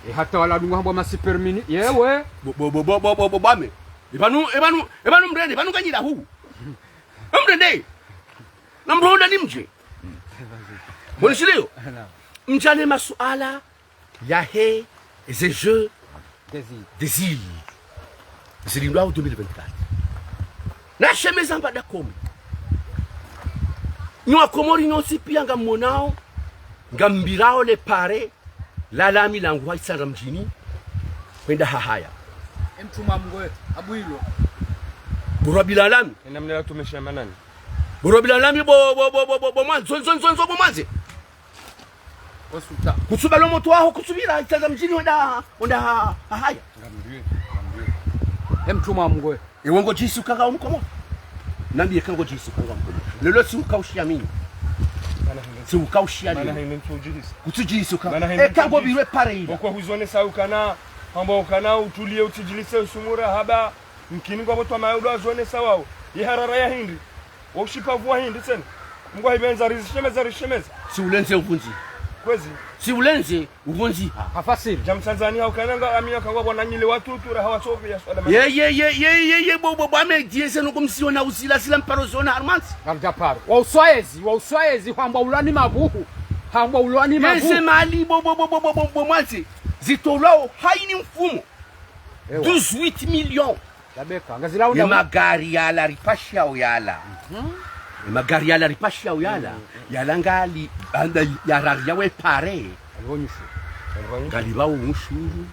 E hata wala dunga hambwa ma supermini, yewe. Bo, bo, bo, ame. Ipvanu, ipvanu, ipvanu mrende, ipvanu kanyila hu. Mrende. Na mronda ni mdje. Mwanishiliyo? Mdjane masuala yahe ze jeux des îles. Zilindwawo deux mille vingt-quatre. Na shemeza mbada komi. Nyi wa Komori nyontsi pia ngamwonao, ngambirawo le pare, la lami langu ha Itsandra mdjini, hwenda Hahaya. Emtuma mngoye, abu ilo. Burwa bila lami. Ina mnela tumesha manani. Burwa bila lami bo, bo, bo, bo, bo, bo mwanzo, nzo, nzo, nzo, bo mwanze. Osuta. Kutsuba lo moto waho, kutsubira, Itsandra mdjini, hwenda, hwenda ha, Hahaya. Ngambiwe, ngambiwe. Emtuma mngoye. Ewe ngodjihisi uka ngawe Mkomori. Nambiye eka ngodjihisi uka ngawe Mkomori. Leo tsi uka ushiya mimi. Tsi uka ushiya mimi. Kutsudjihisi uka. Eka ngopvirwe pare ila. Oko huzonesa ukana, hamba ukana utuliye utsidjilise usumura haba. Mkini ngwapvo twamaya ulo wazonesa wawo. Ye harara ya hindri. Wo ushipavu wa hindri tsena. Mngu ahipvendza rizishemeza, rishemeza. Tsi ulendze uvundzi. Kwezi. Tsi ulendze uvundzi. Ha. Hafasiri. Dja Mtanzania ukana nga amia kangwa bwana nyile watutu raha watsope ya swala. Ye, ye, ye, ye, ye, ye, bo, bo, bo, ame, diese no kumsiona usila sila mparo zona harumantsi. Ngamdja paro. Wa uswayezi, wa uswayezi, hamba ulwani mabuhu. Hamba ulwani mabuhu. Yeze mali, bo, bo, mwanzi. Zitolwao, hayini mfumo. Ewa. Douze huit millions. Labeka, ngazila unda. Ye magari yala ripashiyao yala. Mhm. Ye magari yala ripashiyao yala. Mm, mm. Yala ngali, anda yarari yawe pare. Alivonyesho. Ngalipvao ushuru.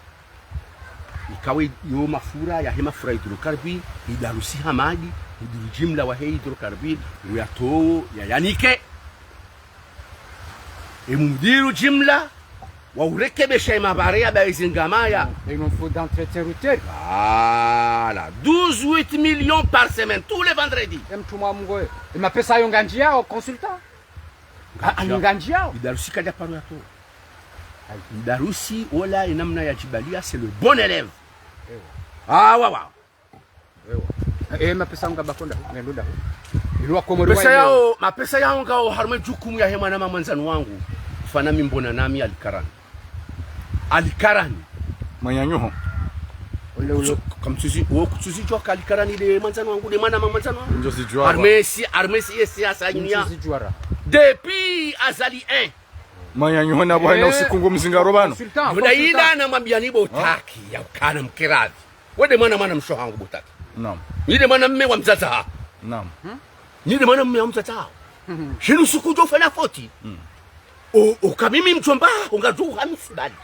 Ikawe yo mafura, yahe mafura hydrocarbure, idarusi hamadi, mudiru jimla wahe hydrocarbure, uyatowo, yayanike. E mudiru jimla, wa urekebesha e mabare ya bayizi ngamaya. Et non faut d'entretien routier. Voilà. Douze huit millions par semaine, tous les vendredis. E mtrume wa Mungu we. E mapesa yo ngandjiyao, consultant. Ngandjiyao. Ah, ngandjiyao. Idarusi kadja paro yato. Ayi. Idarusi, ola, e namna ya djibaliya, c'est le bon élève. Ewa. Ah, wa, wa. Ewa. E, mapesa ngapvo konda, nendo ndaho. Ilo wa Komori wa ilo. Mapesa yao, mapesa yao ngao harumwa e jukumu yahe mwanama mwandzani wangu. Fana mi mbona nami Alikarani. Alikarani. Mwananyaho. Ole ulo. Kutsu-, kamtsuzi, wo kutsuzi djuwa ka Alikarani nde mwandzani wangu, nde mwanama mwandzani wangu. Njo zidjuwa. Harumwa si, harumwa si, ye siasa nyinya. Njo zidjuwa ra. Depuis Azali un. Mwananyaho na bwana usiku ngu mzingaro pvanu. Consultant, consultant. Yona ila na mwambiyani bo Taki, ya ukana mkeravi. We nde mwana, mwana mshe hangu bo Taki. Naam. Nyi nde mwana mme wa mdzadze ha. Naam. Nyi nde mwana mme wa mdzadze ha. Shinu suku djo fanya foti. Mm. O, o ka mimi mdjomba, ungadjo uhamisi bali.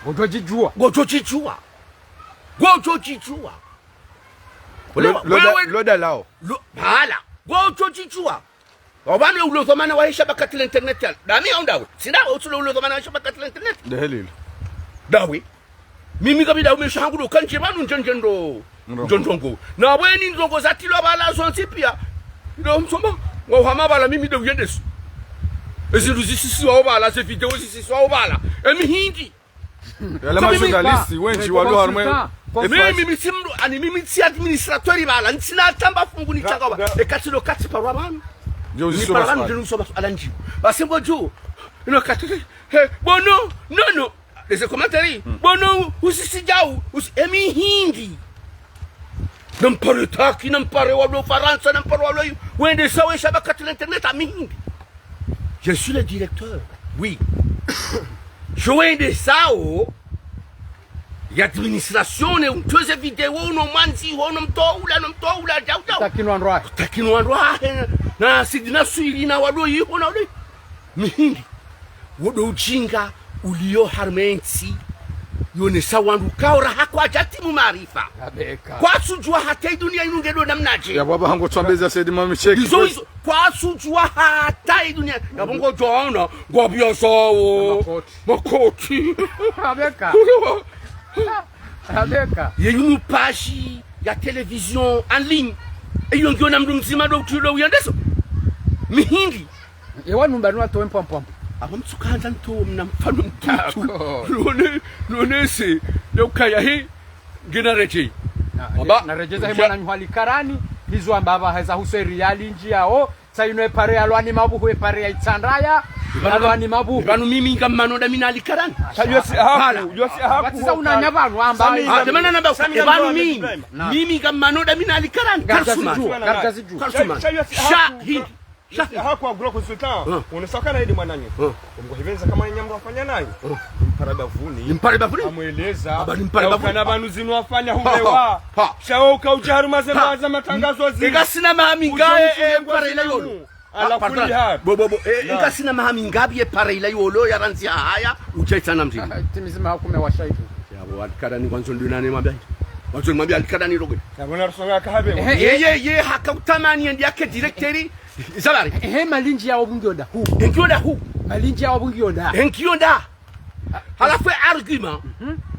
Ngodjo djidjuwa. Ngodjo djidjuwa. Ngodjo djidjuwa. Lo-, wewe, loda, wewe, loda lao. Lo-, bala. Ngodjo djidjuwa. Wabane ulo dhwamana wahe shabakati la internet yala. Dami au ndawe. Tsi ndawe utsulo ulo dhwamana wahe shabakati la internet. Ndehelilo. Ndawe. Mimi kabila umesha hangu ndo kandje pvanu ndje ndje ndo. Ndrongo. Ndrongo. Na bweni ndrongo zatilwa pvala zontsi pia. Ndo msoma, ngwahama pvala mimi ndo uyendeso. Ezindru zisisiwao pvala, ze video zisisiwao pvala. Emihindi. Yale majournaliste, wendji walo harumwa. Mimi, mimi tsi mdru, ani mimi tsi administrateur pvala, ntsina tamba fungu ni tsaka pva. Ekati lo kati parwa pvanu. Ni parwa pvanu, ndinu msoma, ala ndjibu. Basi ngo dju. Ino kati, he, bono, no, no. Leze commentaires, bono, usisidjau, usi, emihindi. Nampare Turquie, nampare walo Farantsa, nampare walo, wende sawe shaba kati l'internet, amihindi. Je suis le directeur, oui. Je wende sao, ya administration, ne, untweze video, no manzi, ho, no mtoula, no mtoula, djau, djau. Takinu andrwa. Takinu andrwa, he, na, sidina suili, na walo, iho, na walo. Mihindi. Wodo ujinga ulio harumwa entsi, yonesa wandru kaora hakwadjatimu maarifa. Abeka. Kwasudjua hata idunia inu ngedo namnadje. Ya baba hangu twambeza Said Mami Sheikh. Izo, izo, kwasudjua hata idunia. Ya bongo djona, ngwabia sawo. Makoti. Makoti. Abeka. Abeka. Ye yinu page ya télévision en ligne. Eyo ngiyo na mdru mdzima ndo utulo uyendeso. Mihindi. Ewa numba nwa towe mpwampwam. Aba mtsukandza nto mna mfano mtutu. Ako. None, none se. Leo kaya he. Ngena reje. Na, aba, na rejeza he mwana nyuhali karani. Hizo amba aba heza huse riyali ndji yao. Sa ino epare ya lwani mabuhu, epare ya itsandaya. Ya lwani mabuhu. Pvanu mimi ngamanoda mina alikarani. Sa yosi haku, yosi haku. Batiza unanya pvanu, amba. Sami, ah, demana namba, sami, pvanu mimi. Naam. Mimi ngamanoda mina alikarani. Karsuma. Karsuma. Sha, sha, yosi haku. Shahidi. Shahidi. Haku agula consultant. Ah. Unesaka na yedi mwananyo. Ah. Umgo hivenza kama nyambo afanya nayo. Ah. Mpara bavuni. Mpara bavuni. Amweleza. Aba ni mpara bavuni. Kana pvanu zinu afanya hulewa. Ha, ha, ha. Shawo uka uja harumwa ze mbaza matangazo zi. Inga sina maha mingayi, eh, mpara ila yolo. Ala kulli hal. Bo, bo, bo, eh, inga sina maha mingayi ye pare ila yolo ya randzi haya, uja itsana mzima. Timizi maha kume wa shaitu. Ya bo, alikarani kwanzo ndo nane mwambia. Kwanzo mwambia alikarani roge. Ya bo, na rusonga kahabe. Eh, ye, ye, ye, haka utamani yendi yake directeur. Zabari. Eh, malindji ya obungi onda. Hu. Enki onda hu. Malindji ya obungi onda. Enki onda. Halafu argument.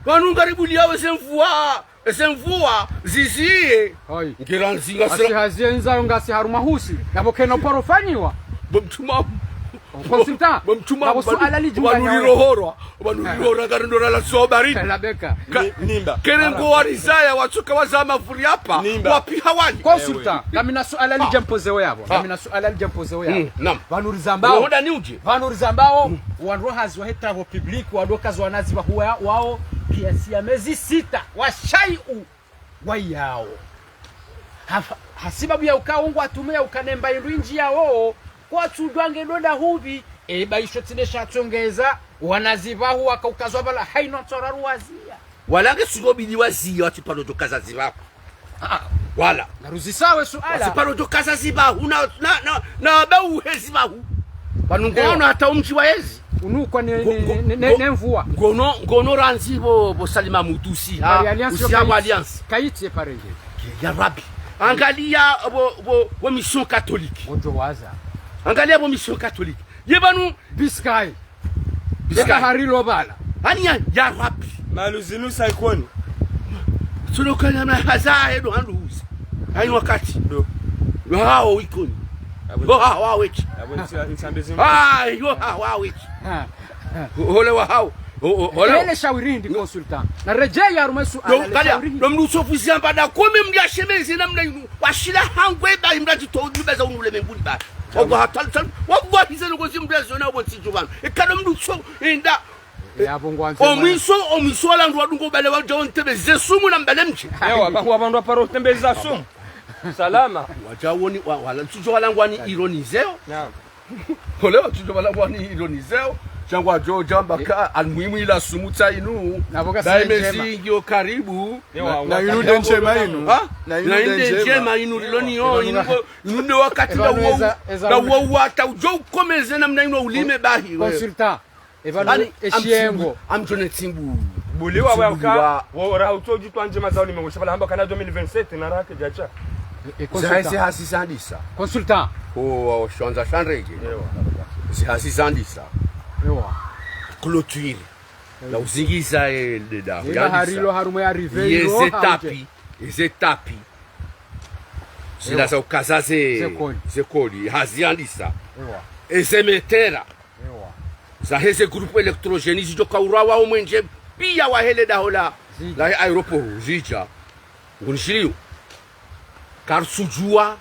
Wanu ngaribu liyawe ze mvua. Eze mvua ziziye. Hayi. Ngira nzinga. Asi sira hazienza ngasi harumwa husi. Yabo kena paro fanyiwa. Bo mtuma. Consultant. Bo mtuma. Yabo suala lidjunga. Wanu lirohorwa. Wanu lirohorwa ngari ndora la sobari. Labeka. Ka-, ni-, nimba. Kere ngo warizaya watsuka wazama furi hapa. Nimba. Wapi hawani. Consultant. Ewe. Kamina suala lidja mpoze we yabo. Ah. Kamina suala lidja mpoze we yabo. Mm, naam. Pvanu rizambao. Unahoda ni uje. Pvanu rizambao. Mm. Wandru hazi wahe travaux publics, wandru kazi wanazi wahuwa wao, kiasi ya mezi sita. Wa shaiu. Wa yao. Ha, hasibabu ya uka ungu atume ya uka nemba indru indji yao, kwatsudjwa nge ndonda hupvi, eba isho tsinde shatsongeza, wanazi wahu waka ukazwa pvala, haino tsora ruwazia. Wala nge sugo bidi wazia, watsi paro djo kaza zibahu. Ah. Wala. Naruzisawe suala. Watsi paro djo kaza zibahu, na, na, na, na bauhe zibahu. Pvanu ngono hata umdji wa ezi. Unukwa ne, ne, ne, ne, ne mvua. Ngono, ngono randzi bo, bo Salima Mutusi, ha, Alliance, usi ya Alliance. Kayitsi ye pare nge. Ya Rabbi. Angalia bo, bo, bo Mission Catholique. Ojo waza. Angalia bo Mission Catholique. Ye pvanu. Biscaye. Biscaye. Yeka hari lo pvala. Ani ya, ya Rabbi. Malu zinu saikoni. Tsulo kanya na haza edo handu uzi. Ayi wakati. Ndo. Ndo hao ikoni. Ndo hao weki. Abo nsi-, nsambe zinu. Ah, ndo hao weki. Ha. Ole wa hao. O, o, ole. Ele shawiri ndi consultant. Na reje ya rumesu. Ndo, ala le kalia, shawiri. Ndo mdru usofu ziamba da kome mdru ashemeze namna inu. Washila hangwe ba imdru ajito, nubeza unule menguni ba. Wallahi, tal-, tal-, wallahi, zenu ngozi mbezo na wonsi juvana. Ekalo mdru so, enda. Ya, bo ngwanze. Omwiso, omwiso wala ndo wadungo bale wadja wontebeze sumu na mbale mdji. Ewa, ba, wabandwa paro tembeza sumu. Salama. Wadja woni, wa-, wala, tsujo wala ngwani ironizeo. Naam. Ole, tsujo wala ngwani ironizeo. Shangwa djo djamba ka, almuhimu ila sumu tsa inu. Na boka daime zingi o karibu. Ewa, na inu nde ndjema inu. Ha? Na inu nde ndjema inu, lilo ni yo, inu. Nunde wakati na uwo, na uwo wata ujo ukomeze namna ino ulime bahi, we. Consultant. Evanu eshiengo. Amjone tsimbu. Buliwa waka, wa raha utoji twanje mazao ni mengo. Shabala hamba kana deux mille vingt-sept na raha kejacha. E, e, consultant. Zihasi zandisa. Consultant. Ko, wa, shwanza shandrege. Ewa. Zihasi zandisa. Ewa. Clôture. La uzingiza e, le daho. Ila yandisa. Harilo harumwa ya rive ye ilo, ze hauje. Tapi, ze tapi. Zila Ewa. Za ukaza ze, Ze koli. Ze koli, haziyandisa. Ewa. Eze metera. Ewa. Za heze groupe électrogène zidjo kaurawa omwenje piya wa hele daho la, Zidja. La aéroport, zidja. Ngunishiliyo. Karisudjuwa.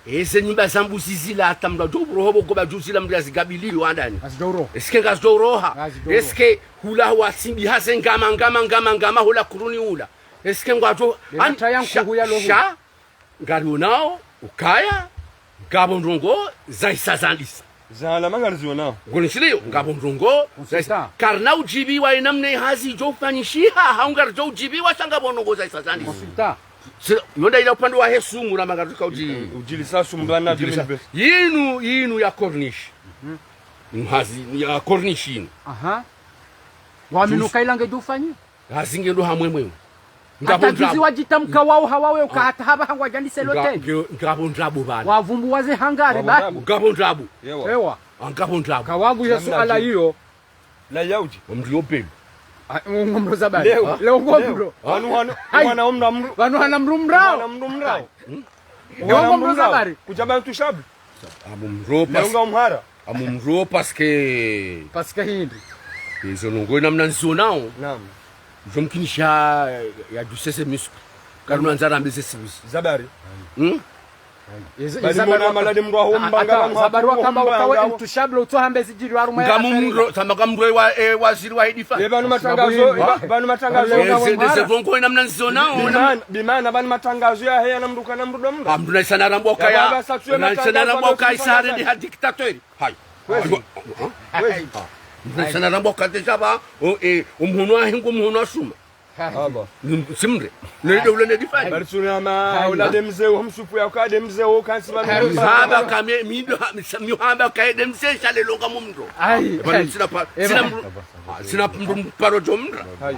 Eze nyumba za mbuzi zila hata mndru adjo uroha bo goba dju zila mndru yazigabiliyo handani. Ngazidjo uroha. Est-ce que ngazidjo uroha? Ngazidjo uroha. Est-ce que hula watsimbi haze ngama, ngama, ngama, ngama, hula kuruni hula. Est-ce que ngwadjo, Ena an-, taya sha, nkuhu ya lohu. Sha, ngarionao, ukaya, ngapvo ndrongo, zaisa zandisa. Za alama ngarizionao. Ngunishiliyo, ngapvo ndrongo, Consultant. Zaisa. Karina udjibiwa ye namna ye hazi idjo ufanyishiha, hau ngaridjo udjibiwa sha ngapvo ndrongo zaisa zandisa. Consultant. Sila, yo nda ila upande wa he sumu na mangaruka udji-, Udjilisa sumu bana. Udjilisa. Dili mbe. Yinu, yinu ya corniche. Mhm. Yinu hazi ya corniche yinu. Aha. Waminu Jus-, kaila ngedjo ufanyi? Hazi ngedjo hamwemwe. Ngapvo ndrabo. Hata juzi wadjitamka wao hawawe uka hata haba hangwadjandise Nga-, loteli. Nge-, ngapvo ndrabo bana. Wavumbuwa ze hangari. Ngapvo ba. Ndrabo. Ngapvo ndrabo. Ewa. Ewa. Ah, ngapvo ndrabo. Kawagu ya suala iyo. Na yaudji. Omndru yo pelu. Ah, ngo mndru zabari. Leo. Leo ngo mndru. Wanu, wanu, Hai. Wana omndru amndru. Wanu wana mndru mrao. Wana mndru mrao. Hmm? Leo ngo mndru zabari. Kudjaba ntushabu. Amu mndru Leo pas-, nga umhara. Amu mndru parce que Parce que hindri. Izo ndrongo namna nzionao. Naam. Izo mkinisha ya dusese muscle. Karina nzara mbeze sibuzi. Zabari. Hmm? Izo, Bali izo mwana zabari malade mndru aho Ah, mbanga ata, banu zabari wakamba mbanga ukawe aho. Intouchable, utso hambe zidjiri harumwa ya Ngamu affaire. Mndru, tamba ka mndru wa, eh, waziri wa hedifa. Ye banu matangazo, Sababu ba-, banu matangazo. Eze, eze ndrongo namna nzionao, namna Bimana, bimana, banu matangazo ya heya na mndru kana mndru do mndru. Ah, mndru na isana rambo Ya kaya, baba, sa tuwe na isana matangazo rambo kaya amesufanya isa hare kazi. Ndi ha dictateur. Hai. Kwezi. Kwezi. Mndru na isana rambo kaya déjà ba, o, eh, omhono wa hengo, omhono wa shuma. Aba. Ni-, simre. Nende ule ne define. Bali tsunama, Hai. Ula de mze, o msupu ya uka de mze, o kansi ba Hai. Mihamba kame, mido, mihamba kaye de mze, shale longa mumdo. Ai. Bali Hai. Sina pa, Eba. Sina mndru, ah, sina mndru mparo djo mndra. Hai.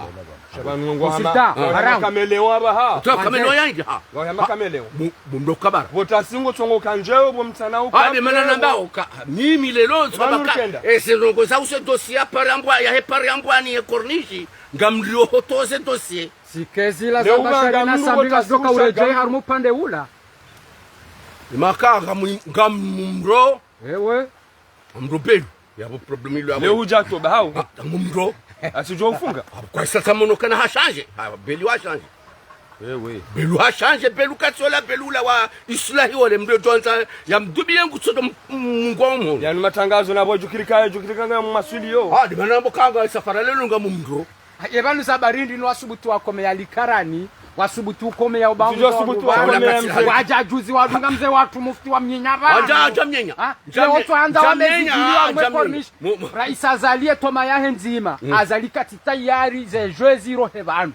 Shabani ngo hama. Consultant, Ah. Haram. Kamelewa ba ha. Twa kamelewa ya ingi, ha. Wa hama kamelewa. Bu-, bumdo kabara. Bota singo tsongo kanjeo, bo mtsana uka. Ah, de mana namba uka. Mimi lelo, Banu tsabaka. Rukenda. Ese ndrongo za use dossier ya pare ambwa, ya he pare ambwa ni ye corniche. Ngamlio hotoze dossier. Sikezi la Leo zamba ubanga shari na mndru sambi bota ngazidjo ka singo uredjei shaga. Harumwa upande ula. Maka ngamu-, ngamumro. Ewe. Amro pelu. Yapvo problème ilo yapvo. Leo hudja toba hau. Ah, amumro. Asidjo ufunga. Ah, kwa sasa mono kana ha change. Ah, pelu ha change. Ewe. Pelu ha change, pelu katsola, pelu la wa islahi wale mndru djonza ya mdubi yengu tsoto m-, m-, mngwa umo. Yanu matangazo na bo djukirika, djukirika nga maswili yo. Ah, de mana mbo kanga safara lelo ngamumro. Ye banu zabari ndi no wasubutu wakome ya likarani, wasubutu ukome ya ubangu. Tsidjo subutu wakome ya mze. Wadja juzi wadunga mze watru mufti wa mnyenya ba. Wadja, wadja mnyenya. Ha? Dja mnye-, Leo twahandza dja wamezi mnyenya, jili wa ah, mwe dja mnye-, corniche. Mu-, mu- Rais Azali ye toma yahe ndzima. Mm. Azali katsi tayari ze jeux zirohe banu.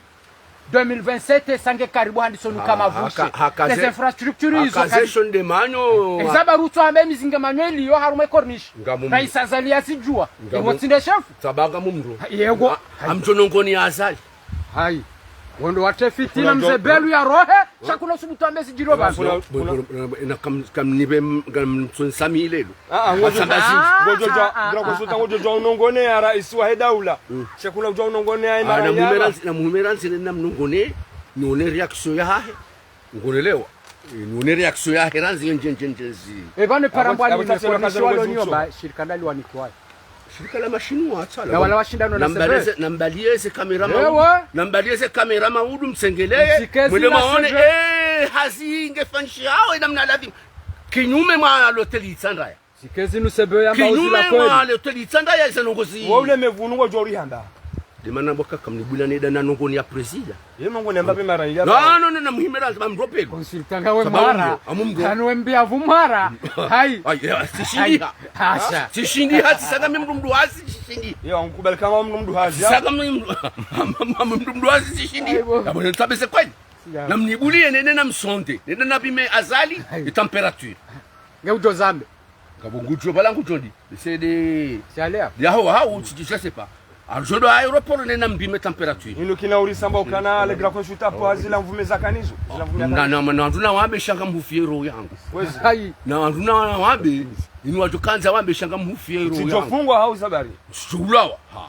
Deux mille vingt-sept sange karibu handiso nuka Ah, mavushi. Haka, haka Ze ze-, infrastructures haka izo ze kazi. Shonde manyo. Eza baru tso hambe mizinga manyo iliyo harumwa corniche. Ngamu- Rais Azali yazidjuwa. Ngamu- Ewo tsinde chef. Tsabanga mumro. Yego. Ah, amdjo nongoni ya Azali. Hai. Wondo watre fitina Kuna mze djo- pelu ya rohe, sha kuna subutu ambe zidjiro Kuna- basi. Kuna- Bo-, bo-, bo-, na kam-, kamnibe m-, kamtsonsami lelo. Ah, ah, ngodjo Wasamba dja, zi- ngodjo dja, ah, ah, ngodjo ah, dja, ah. Ngodjo dja unongone ya raisi wa he daula. Mm. Sha kuna udja unongone ya Ah, imara na ya muhime ba. Randzi, na muhime randzi ne na mnongone, nione réaction yahahe. Ngonelewa. Eh, nione réaction yahe randzi nje, nje, nje, zi. Eba ne parambwa Abo-, ni abo ne tasi wala corniche kaza walo ngondzo niyo ba, shirika ndali wanikiwayo. Shirika la mashinwa, tsala. Na wala washindano na Nambaleze, Sebel. Nambaliyeze kamera Ewa. Maudu. Nambaliyeze kamera maudu mtsengeleye. Mtsikezi Mwende na maone, Sebel. Eh, hazi ingefanyishihawo ina mna ladhimu. Kinyume mwa loteli Itsandraya. Tsikezi nu Sebel ya mauzi la Kinyume kweli. Mwa loteli Itsandraya iza nongozi. Wa ule mevunu ngodjo urihamba. Demana mboka kamnibula neda na nongoni ya prezida. Ye mongoni ya mbabe mara ya No, ba. No, no, no, muhime randzi, mamropelo. Consultant nga we Sababu mara. Mro, amu mro. Kanu we mbia vu mara. Hai. Ai, ya, tsishindiha. Hai. Hasha. Tsishindiha, tsisaka mi mndru mdru hazi, tsishindiha. Yo, nkubali kama mndru mdru hazi, ya? Tsisaka mi mndru, mndru mdru hazi, tsishindiha. Aibo. Ya, bwana, tabese kweli. Ya. Na mnibuliye, nene na msonde. Nene na pime Azali, Hai. E température. Nge udjo zambe. Ngapvo ngudjo, bala ngudjo ndi. C'est des Shalea. Yaho, ha, ou, je sais pas. Arjodo aéroport ne na mbime température. Inu kina uri samba ukana, le grand consultant po hazi la mvume za kanizo. Zila mvume za Na, kanizo. Na, na, na, nduna wambe shanga mhufiero yangu. Kwezi. Hai. Na, nduna wambe, inu wadjo kandza wambe shanga mhufiero yangu. Tsidjo fungwa hau zabari. Shulawa. Ha.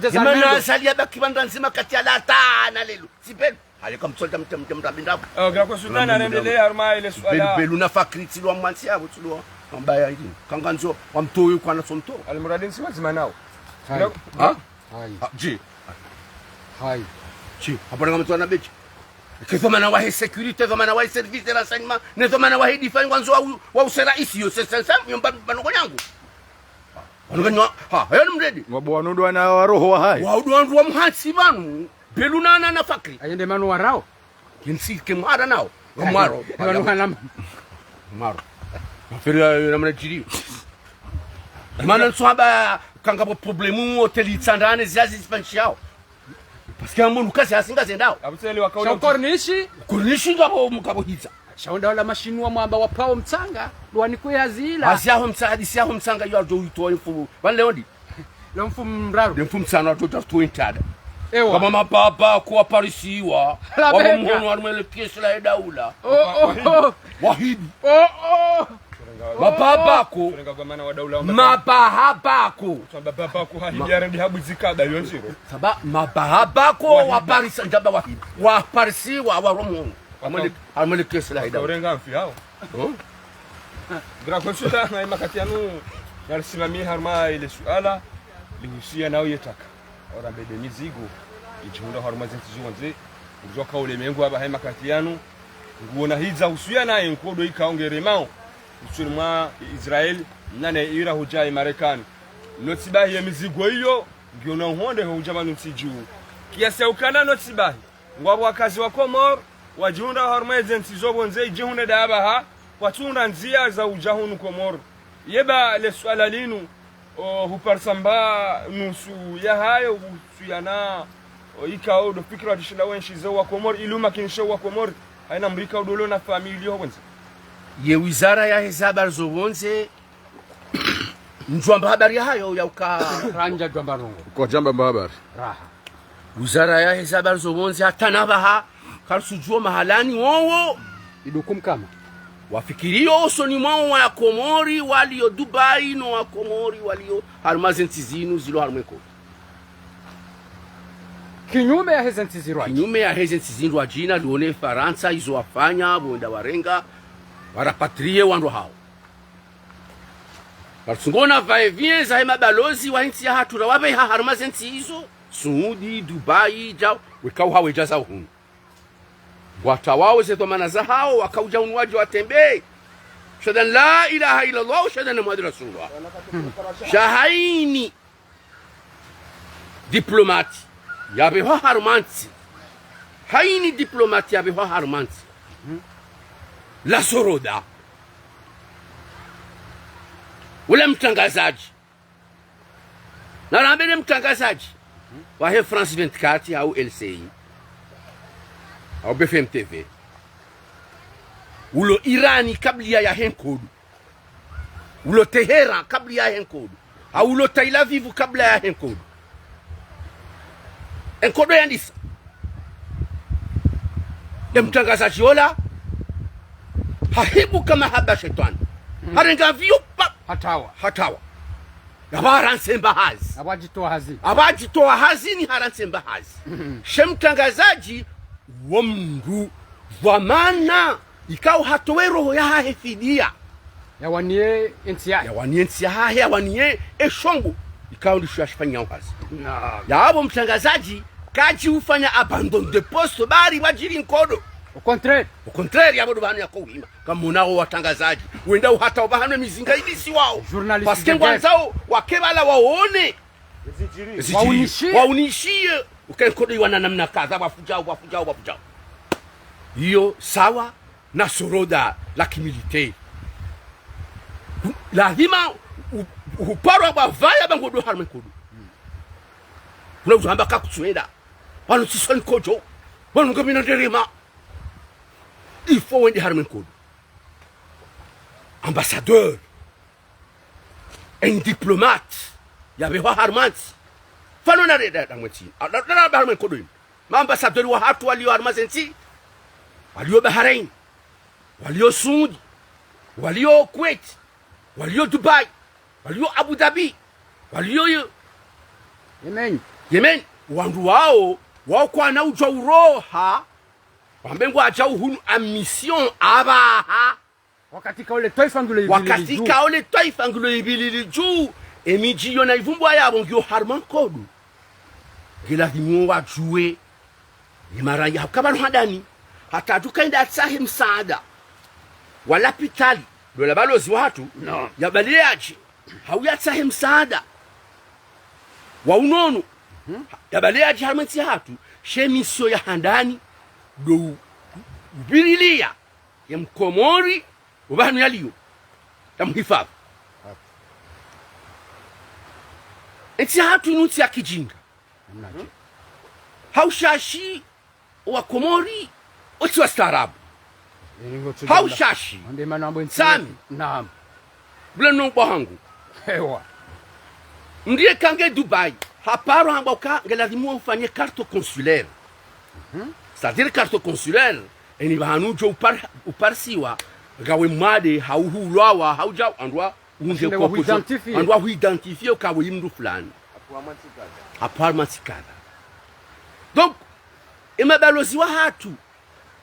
Désarmement. Mana Azali yabaki pvandza ndzima kati ya latana lelo. Tsi Belu. Hale kamtsodja mte, mte, mte, mte, mte. Oh, Grand Sultan, arendelee harumwa ile suala. Belu, Belu na Fakri tsi ndo wamwantsi yapvo, tsi ndo wambaya hili. Kangandzo, wamtowe kwa naso mtowa. Almuradi ntsi wadzima nao. Hayi. Grand- Ha? Hayi. Ha, je. Hayi. Je, hapvo ngamtsoona beji. Ke dhwamana wahe sécurité, dhwamana wahe service de renseignement, ne dhwamana wahe défense, ngwandzo wa u-, wa usera isi yo, se, se, se, yo mba-, mba noko nyangu. Wanu kanywa, ha, hayo ni mredi. Wabo wanu ndo wana wa roho wa hayi. Wa ndo wandru wa muhantsi pvanu. Belu na, na, na Fakri. Ayende manu warao. Kinsi ke mwara nao. Wa mwaro. Wanu hana. Mwaro. Mafiri ya, ya namna jiri. Mana nswaba kanga bo problemu hôtel Itsandrane ziazi zipanshi yao. Parce que amonu kazi asinga zendao. Abuseli wakaona. Sha ukornishi. Kornishi ngapvo, ngapvo hidza. Sha unda wala mashinwa mwamba wapvao mtsanga, lwani kwe hazila. Asi aho mtsa-, asi aho mtsanga yo ardjo utowa mfumu. Wale ondi. Lo mfumu mraru. Le mfumu mtsanu ardjo utowa ntada. Ewa. Kama mababa ko waparisiwa. La wabo benga. Mhono harumwa ile pièce la daula. Oh, oh, oh. Wahidi. Oh, oh. Mababa ko. Mababa ko. Mababa ko hahidi ya rendi habu zikada yo ndziro. Saba mababa ko waparisa ndaba wahidi. Waparisiwa wa romo. Amwele, amwele pièce la daula. Urenga mfi hao. Oh. Grand Consul, na imakati yanu, narisimamie harumwa ile suala, lihusiana nayo yetaka. Ora mbede mizigo, idjihundra harumwa zentsi zondze, ngudjo ka ulemengu aba ha imakati yanu, nguona hidza husiana naye nkodo ikao ngeremao, usoni mwa Israel, nane ira hudja Marekani. Notsibahi ye mizigo iyo, ngiona uhonde hudja pvanu ntsi dju. Kiasi ya ukana notsibahi. Ngwapvo wakazi wa Komori, wadjihundra harumwa ezentsi zo pvondze idjihundre da apvaha, kwatsunda ndzia za udja hunu Komori. Yeba le suala linu, o, huparisa mba nusu yahayo, uhusiana, o, ikao ndo fikira watsishinda wenshi ze wa Komori, ili umakinishe wa Komori, haina mdru ikao ndo lo na familia ho pvondze. Ye wizara yaheze habari zo pvondze, ndjwamba habari yahayo ya uka- Randja djwamba nongo. Kwa djamba mba habari. Raha. Wizara yaheze habari zo pvondze hata na apvaha, karisudjuwa mahalani wowo. Idukum kama. Wafikiriyo usoni mwawo wa Komori, waliyo Dubai, no wa Komori, waliyo harumwa zentsi zinu, zilo harumwa nkodo. Kinyume yaheze ntsi zirwa. Kinyume yaheze ntsi zirwa djina, lione Farantsa, izo wafanya, pvo wenda warenga, warapatrier wandru hawo. Karitsungona va-et-vient zahe mabalozi wa intsi yahatru ra wapveha harumwa zentsi izo, Suudi, Dubai, djau, wekao hawe dja za uhunu. Ngwatawao ze dhwamana zahawo, wakaudja hunu wadje watembee. Shahada la ilaha illallah, shahada na Muhammad Rasulullah. Sha haini diplomate yapvehwa harumwa ntsi. Haini diplomate yapvehwa harumwa ntsi. La soroda. Ule mtrangazadji. Narambe ne mtrangazadji wahe France vingt-quatre au L C I au B F M T V. Ulo Irani kabla yahe nkodo. Ulo Teheran kabla yahe nkodo. Au ulo Tel Aviv kabla yahe nkodo. Enkodo yandisa. Ye mtrangazadji ola hahibuka mahaba shetwani. Harenga vio pa. Hatawa. Hatawa. Yapvo harantsi mba hazi. Yapvo adjitowa hazi. Yapvo adjitowa hazini harantsi mba hazi. She mtrangazadji wo mndru dhwamana ikao hatowe roho yahahe fidia. Yawaniye entsi yahe. Yawaniye entsi yahahe, yawaniye eshongo. Ikao ndisho yashifanyao hazi. Naam. Yapvo mtrangazadji, kadji ufanya abandon de poste, bari wadjiri nkodo. Au contraire. Au contraire, yapvo ndo pvanu yako uhima. Kamonao watrangazadji, wenda uhata opvahanu mizinga ilisiwao. Journaliste. Parce que de guerre. Ngwandzao, wake pvala waone. Zidjiri. Zidjiri. Waonishiye. Waonishiye. Uke nkodo iwana namna kadha, wafudjao, wafudjao, wafudjao. Iyo, sawa, na soroda la kimilitaire. Lazima u-, uparwa pvapvaya pvangodo harumwa nkodo. Kuna udzamba kakutsuenda. Wanu tsisoni kodjo. Wanu ngamina nderema. Il faut wende harumwa nkodo. Ambassadeur. Un diplomate. Yapvehwa harumwa ntsi. Fano na reda na mwetsi. A, na, na, na harumwa nkodo inu. Ma ambassadeur wahatru walio harumwa zentsi. Walio Bahrain. Walio Saudi. Walio Kuwait. Walio Dubai. Walio Abu Dhabi. Walio Yemen. Yemen. Wandru wao, wao kwana udjwa uroha. Wambe ngwadjao hunu a mission apvaha. Wakati kaole twaifa ngilo ibilili dju. Wakati kaole twaifa ngilo ibilili dju. Emidji yona ivumbwa yapvo ngiyo harumwa nkodo. Ngilazimu wadjuwe. Ni mara ya hukaba no handani. Hata tukaenda atsahe msaada. Wa lapitali. Ndo la balozi wahatru. No. Yapvale yadje. Hau yatsahe msaada. Wa unono. Mhm. Yapvale yadje harumwa ntsi yahatru. She mission ya handani. Ndo u-, ubililia. Ye mkomori, opvanu yaliyo. Yamuhifadhwi. Entsi yahatru inu ntsi ya kijinga. Namnadje? Haushashi, wa Komori, otsi wastaarabu. Haushashi. Sami. Naam. Bula no bwahangu. Ewa. Mndru yeka nge Dubai, haparwa hamba uka nge lazimu ufanye carte consulaire. Mhm. C'est-à-dire carte consulaire, eni pvahanu udjo upar-, uparisiwa, ngawe mwade, hau hulwawa, hau djau, andrwa, unje. Washinde kwa kuzo, wahuidentifier. Andrwa huidentifier uka we mndru fulani. Apvo harumwa ntsi kadha. Donc, emabalozi wahatru,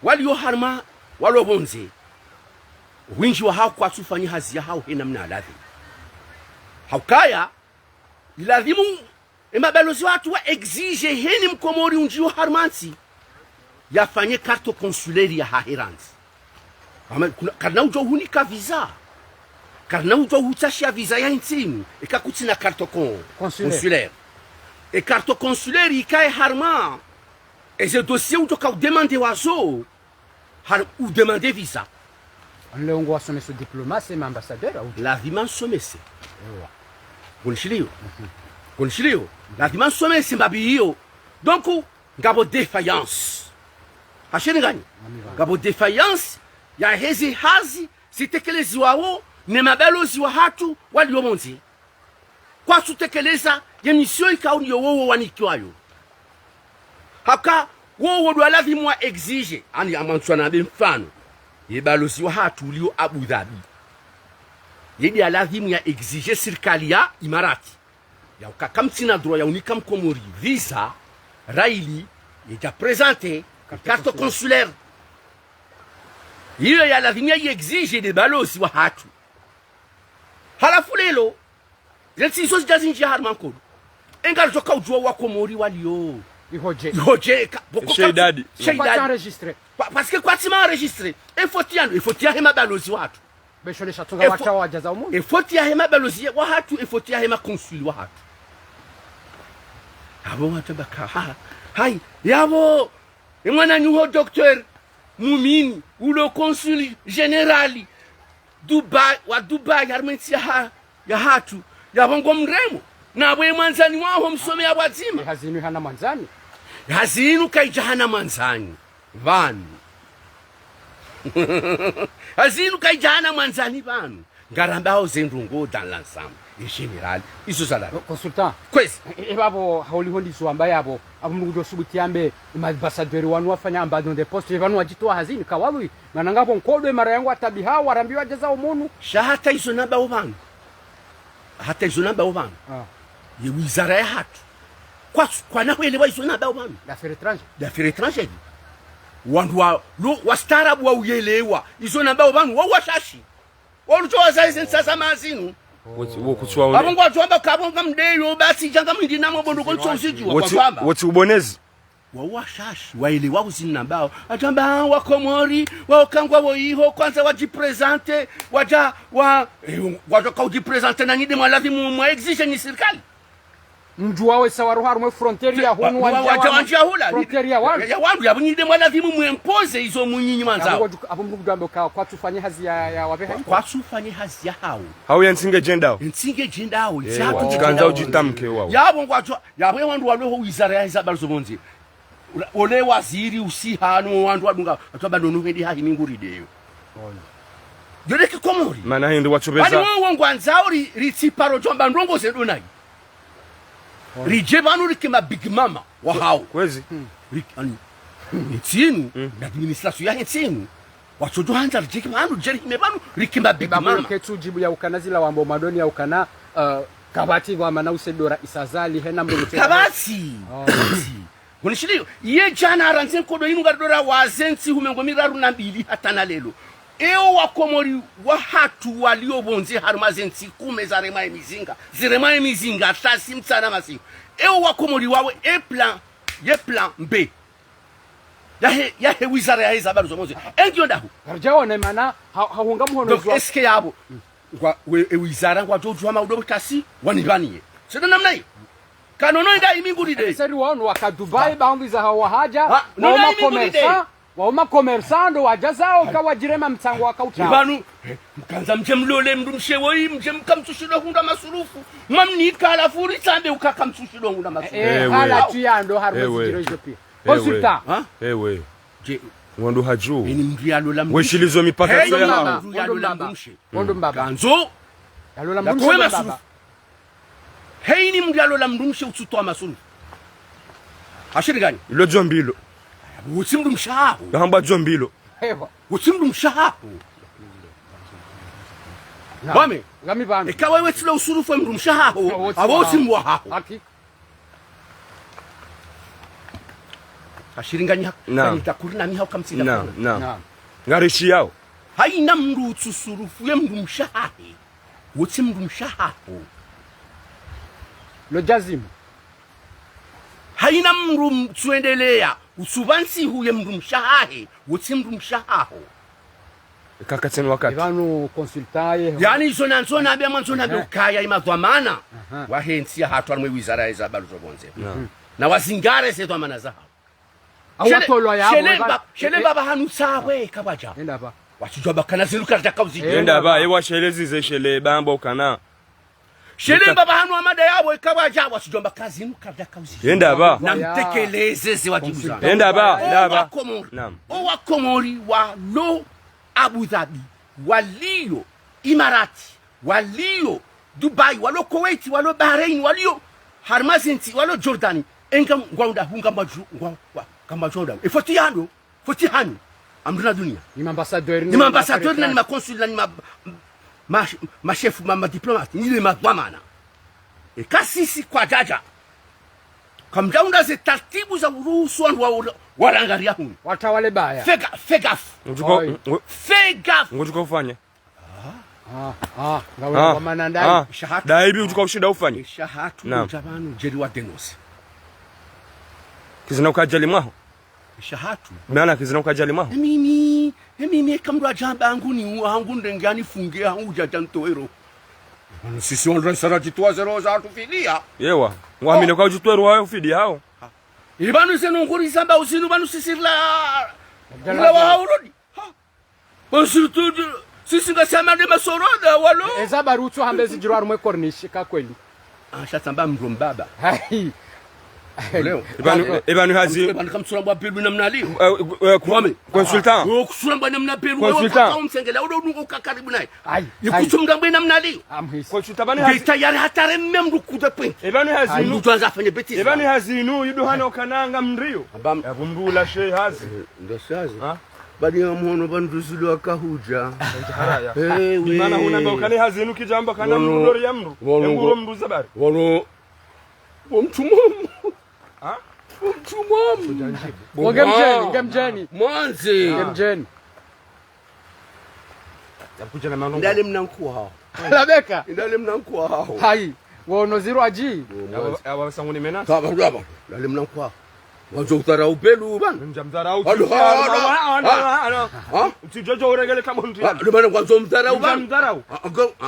walio harumwa, walio pvondze. Wendji wahao kwatsu ufanya hazi yahao he namna lazimu. Haukaya, ilazimu, emabalozi wahatru wa exige heni mkomori undjio harumwa ntsi. Yafanye carte consulaire yahahe randzi. Ama, kuna, karina udjo hunika visa. Karina udjo hutsashia visa ya ntsi inu. Eka kutsina carte con-, consulaire. Consulaire. E carte consulaire ikaye harumwa. Eze dossier udjo ka udemande wazo. Har-, udemande visa. Anle ungo wasomese diplomate, ma ambassadeur, au? Lazima nsomese. Ewa. Ngonishiliyo. Mhm. Ngonishiliyo. Lazima nsomese mbapvi iyo. Donc, ngapvo défaillance. Hasheni ngani? Ngapvo défaillance yaheze hazi zitekeleziwao ne mabalozi wahatru walio pvondze. Kwatsu tekeleza ye mission ikao ndiyo wowo wanikiwayo. Haka wowo ndo lazimu wa exige, ani amwantswa na be mfano. Ye balozi wahatru ulio Abu Dhabi. Ye ndiye lazimu ya exige sirikali ya Imarati. Ya uka kamtsina droit ya unika mkomori visa, raili, yedja présenter carte consulaire. Iyo ya lazimu ya exige nde balozi wahatru. Halafu lelo, zentsi izo zidja zindjia harumwa nkodo. Enga ridjo ka udjua wa Komori walio. Ihodje. Ihodje, ka, pvoko ka, idadi. Kwa enregistré. Pa-, parce que kwatsi ma enregistré. E faute yanu, e faute yahe mabalozi wahatru. Besho le shatunga. E fo-, watsao wadjaza umunu. E faute yahe mabalozi wahatru, e faute yahe ma consul wahatru. Apvo watsamba ka, ha, hayi, yapvo, e mwananyaho docteur Mumini, ulo consul général Dubai, wa Dubai, harumwa entsi yaha-, yahatru, yapvo ngo mremo, na pvwe mwandzani waho msome ya pvwadzima. Hazi inu hana mwandzani. Hazi inu kayidja hana mwandzani pvanu. Hazi inu kayidja hana mwandzani pvanu. Ngarambao ze ndrongoo dans l'ensemble, e général, izo zala. Co-, consultant. Kwezi. E, e, pvapvo, hauliho ndizo wamba yapvo, apvo mndru ngudjo subuti yambe, ma ambassadeur wanu wafanya abandon de poste, e pvanu wadjitowa hazini, kawalwi, mana ngapvo nkodo, e mara yangu atabiha, warambiwa wadjaza umunu. Sha hata izo nambao pvanu. Hata izo nambao pvanu. Ah. Ye wizara yahatru. Kwa, kwana hwelewa izo nambao pvanu. D'affaires étrangères. D'affaires étrangères. Wandru wa, lo, wastaarabu wa uyelewa. Izo nambao pvanu, wa washashi. Wa uludjo waza ize ntsa za mazinu. Wotsi, wo kutsi waone. Abo ngwadjo amba kabo ngamdeyo, basi djanga mwindi namwe bondo kontso uzidji wa Wotsi, kwadjo amba. Wotsi ubonezi. Wa washashi, waelewa uzinambao. Adjo amba, ah, Wakomori, waokangwa wo iho, kwandza wadjiprezante, wadja, wa, eh, wadjo ka udjiprezante na nyi nde mwaladhimu mwa exige nyi sirikali. Mdji wawe sawa roha harumwa frontière ya hunu, wa, wandja wa, wandja wa, wandja hula. Frontière ya wandru. Ya, ya wandru, ya bunyi nde mwaladhimu mwempoze izo munyinyi mwandzao. Abo wadjuka, abo mdru kudjamba ka kwatsufanye hazi ya, ya wapveha. Kwa, kwatsufanye hazi ya hao. Hau ya ntsi ngedjendao. Ntsi ngedjendao, eh, ntsi wa, hatru kandza ngedjendao. Udjitamke wao. Yabo ngwadjo, yabo wandru waloho wizara ya heza habari zo pvondze. Ula, ole waziri usihanu wandru wadunga, atwa bandono hende hahi minguri deyo. Oyo. Yole kikomori. Mana hende watsopveza. Ani wo ngwandzao ri, ritsiparo djomba ndrongo ze donayi. Ridje pvanu rike ma big mama wa hao. Kwezi. Rik-, ani, ntsi inu, na administration ya ntsi inu. Watsodjo handza ridje pvanu, ridje rihime pvanu, rike ma big mama. Ketsu djibu ya ukana zila wambo madoni ya ukana, eh, kapvatsi wa mana use dora isazali, hena mbo mtse. Kapvatsi. Oh. Kapvatsi. Ngonishiliyo, ye djana harandze nkodo inu ngaridora waze ntsi hume ngo miraru na mbili hata na lelo. Eo Wakomori wahatru walio pvondze harumwa ze ntsi kume zaremwa emizinga, ziremwa emizinga, tasi mtsana masihu. Eo Wakomori wawe e plan, ye plan B. Yahe, yahe wizara ya heza habari zo pvondze. Engiyo ndahu. Karidjaone mana, ha, ha hunga muhono. Donc, zwa. Est-ce que yabo? Ngwa, we, e wizara ngwadjo udjuwa maudo tasi, wanipvaniye. Sede namna iyo. Kanono inda iminguri de. Seri wao waka Dubai, baadhwi za hawo wahadja, ha, wao ma commerçant, wao ma commerçant ndo wadja zao, kawadjirema mtsango waka uta. Pvanu, eh, mkandza mdje mlole mdrumshe woyi, mdje mkamtsushilo hundra masurufu. Mwamnika halafu ritsambe uka kamtsushilo hundra masurufu. Eh, eh, hala tu ya ndo harumwa zidjiro izo pia. Ewe. Consultant. Ha? Ewe. Je. Ngondo hadju. Ini mdru yalola mdrumshe. Weshilizo mipaka. Heyi tsoya. Mdru yalola mdrumshe. Ngondo mbaba. Kandzo. Yalola mdrumshe. Yakowe masurufu. Heyi ni mdru yalola mdrumshe utsutowa masurufu. Hashiri gani? Ilo djombi lo. Utsi mdrumshe haho. Yahamba djombi lo. Ewa. Utsi mdrumshe haho. Na. Wame. Ngami pvanu. Eka wewe tsilo usurufu mdrumshe haho. Abo utsi mwa haho. Haki. Kashiringanyi ha-, naam, kanyi takuri na miha ukamtsinda. Naam, kuna. Naam. Naam. Ngarishiyao. Hayina mdru utsusurufu ye mdrumshe hahe. Wotsi mdrumshe haho. Lo djazimu. Hayina mdru mtsuendeleya, utsupva ntsihu ye mdrumshe hahe, wotsi mdrumshe haho. Kaka tsena wakati. Ipvanu consultant ye. Yaani izo nandzo nambe mwandzo nambe ukaya imadhwamana. Aha. Wahe ntsi yahatru harumwa wizara ya heza habari zo pvondze. Naam. Na wazingare ze dhwamana zahawo. Shele, awatolwa yabo, shele mba-, shele mbaba hanu tsawe, eh, kawadja. Enda ba. Watsidjuwa bakana zinu karidja kauzidji. Enda ba, ewa shele zize shele bambo kana. Shele mbaba hanu amada yabo ikawadja, watsidjomba kazi mkada kauzi. Enda ba. Na mtekeleze ze wadjibu za. Enda ba, enda ba. Owakomori. Naam. Owakomori walo Abu Dhabi, waliyo Imarati, waliyo Dubai, walo Kuwait, walo Bahrain, waliyo harumwa zintsi, walo Jordani. Enga ngwaunda hunga madju, ngwa, ngwa, ngwa madju unda. E foti yando. Foti hanyu, amdru na dunia. Ni ma ambassadeur, ni ma ambassadeur, na ni ma consul, na ni ma, ma, ma chef, ma, ma diplomate, ni le madhwamana. Eka sisi kwadjadja. Kamdjaunda ze taratibu za uruhusu wandru wa, wa, walangariya hunu. Watawale baya. Fega, fega. Ngudjuko, oi. Ngu-, fega. Ngudjuko ufanya. Ah, ah, ngawe, ah, ngwa manandai. Ah, shahatu. Daibi udjuka ushinda ufanye. Shahatu, naam, udja pvanu, djeli wa dénoncer. Kizina ukadjali mwaho. Shahatu. Mwana kizina ukadjali mwaho. Emimi, emimi, eka mdru adjamba hangu ni u-, hangu ndenge anifunge, hangu djadja ntoero. Pvanu sisi wandru sara djitwa zero za tufidia. Yewa. Ngwamine, oh, kwa djitwa zero wa ufidia hao. Ipvanu zenu nguri zamba uzinu, pvanu sisi la, la wa haurudi. Ha. Bon, surtout, sisi ngasi amande masoroda, walo. E, eza bari utso hambe zidjiro harumwa e corniche, ka kweli. Ah, sha tsamba mdru mbaba. Hayi. Leo. Ipvanu, ipvanu hazi. Ipvanu kamtsura mbwa pvelu namna liyo. Eh, eh, kwame. Consultant. Oh, kutsura mbwa namna pvelu. Consultant. Kwa umsengela, udo nungo ka karibu naye. Ayi. Ayi. Kutsura mbwa namna liyo. Amhisi. Consultant, ipvanu hazi. Nge tayari hata reme mdru kuda point. Ipvanu hazi. Ayi, nu. Mdru anza afanye bêtise. Ipvanu hazi nu, yudo hano kananga mdriyo. Abam. Ya kumdula she hazi. Eh, ndo she hazi. Ha? Badi ya mhono pvanu zulu wakahudja. Haraya. Eh, we. Mana huna ndo kane hazi nu kidjamba kana mdru lori ya mdru. Wano. Enguro mdru zabari. Wano. Wo mtsumomu. Ha? Wo mtsumomu. Wo nge mdjeni, nge mdjeni. Mwandze. Nge mdjeni. Ndale mna nkuwa hao. Labeka. Indale mna nkwa haho. Hayi. Wono zirwa dji. Aba, aba sangu ni menace. Kaba, kaba. Indale mna nkwa haho. Wandzo udharau Belu bana. Mdja mdharau. Alo, alo, alo, alo. Ha? Mtsi djodjo urengele kabondi. Alo bana, wandzo mdharau bana. Mdja mdharau.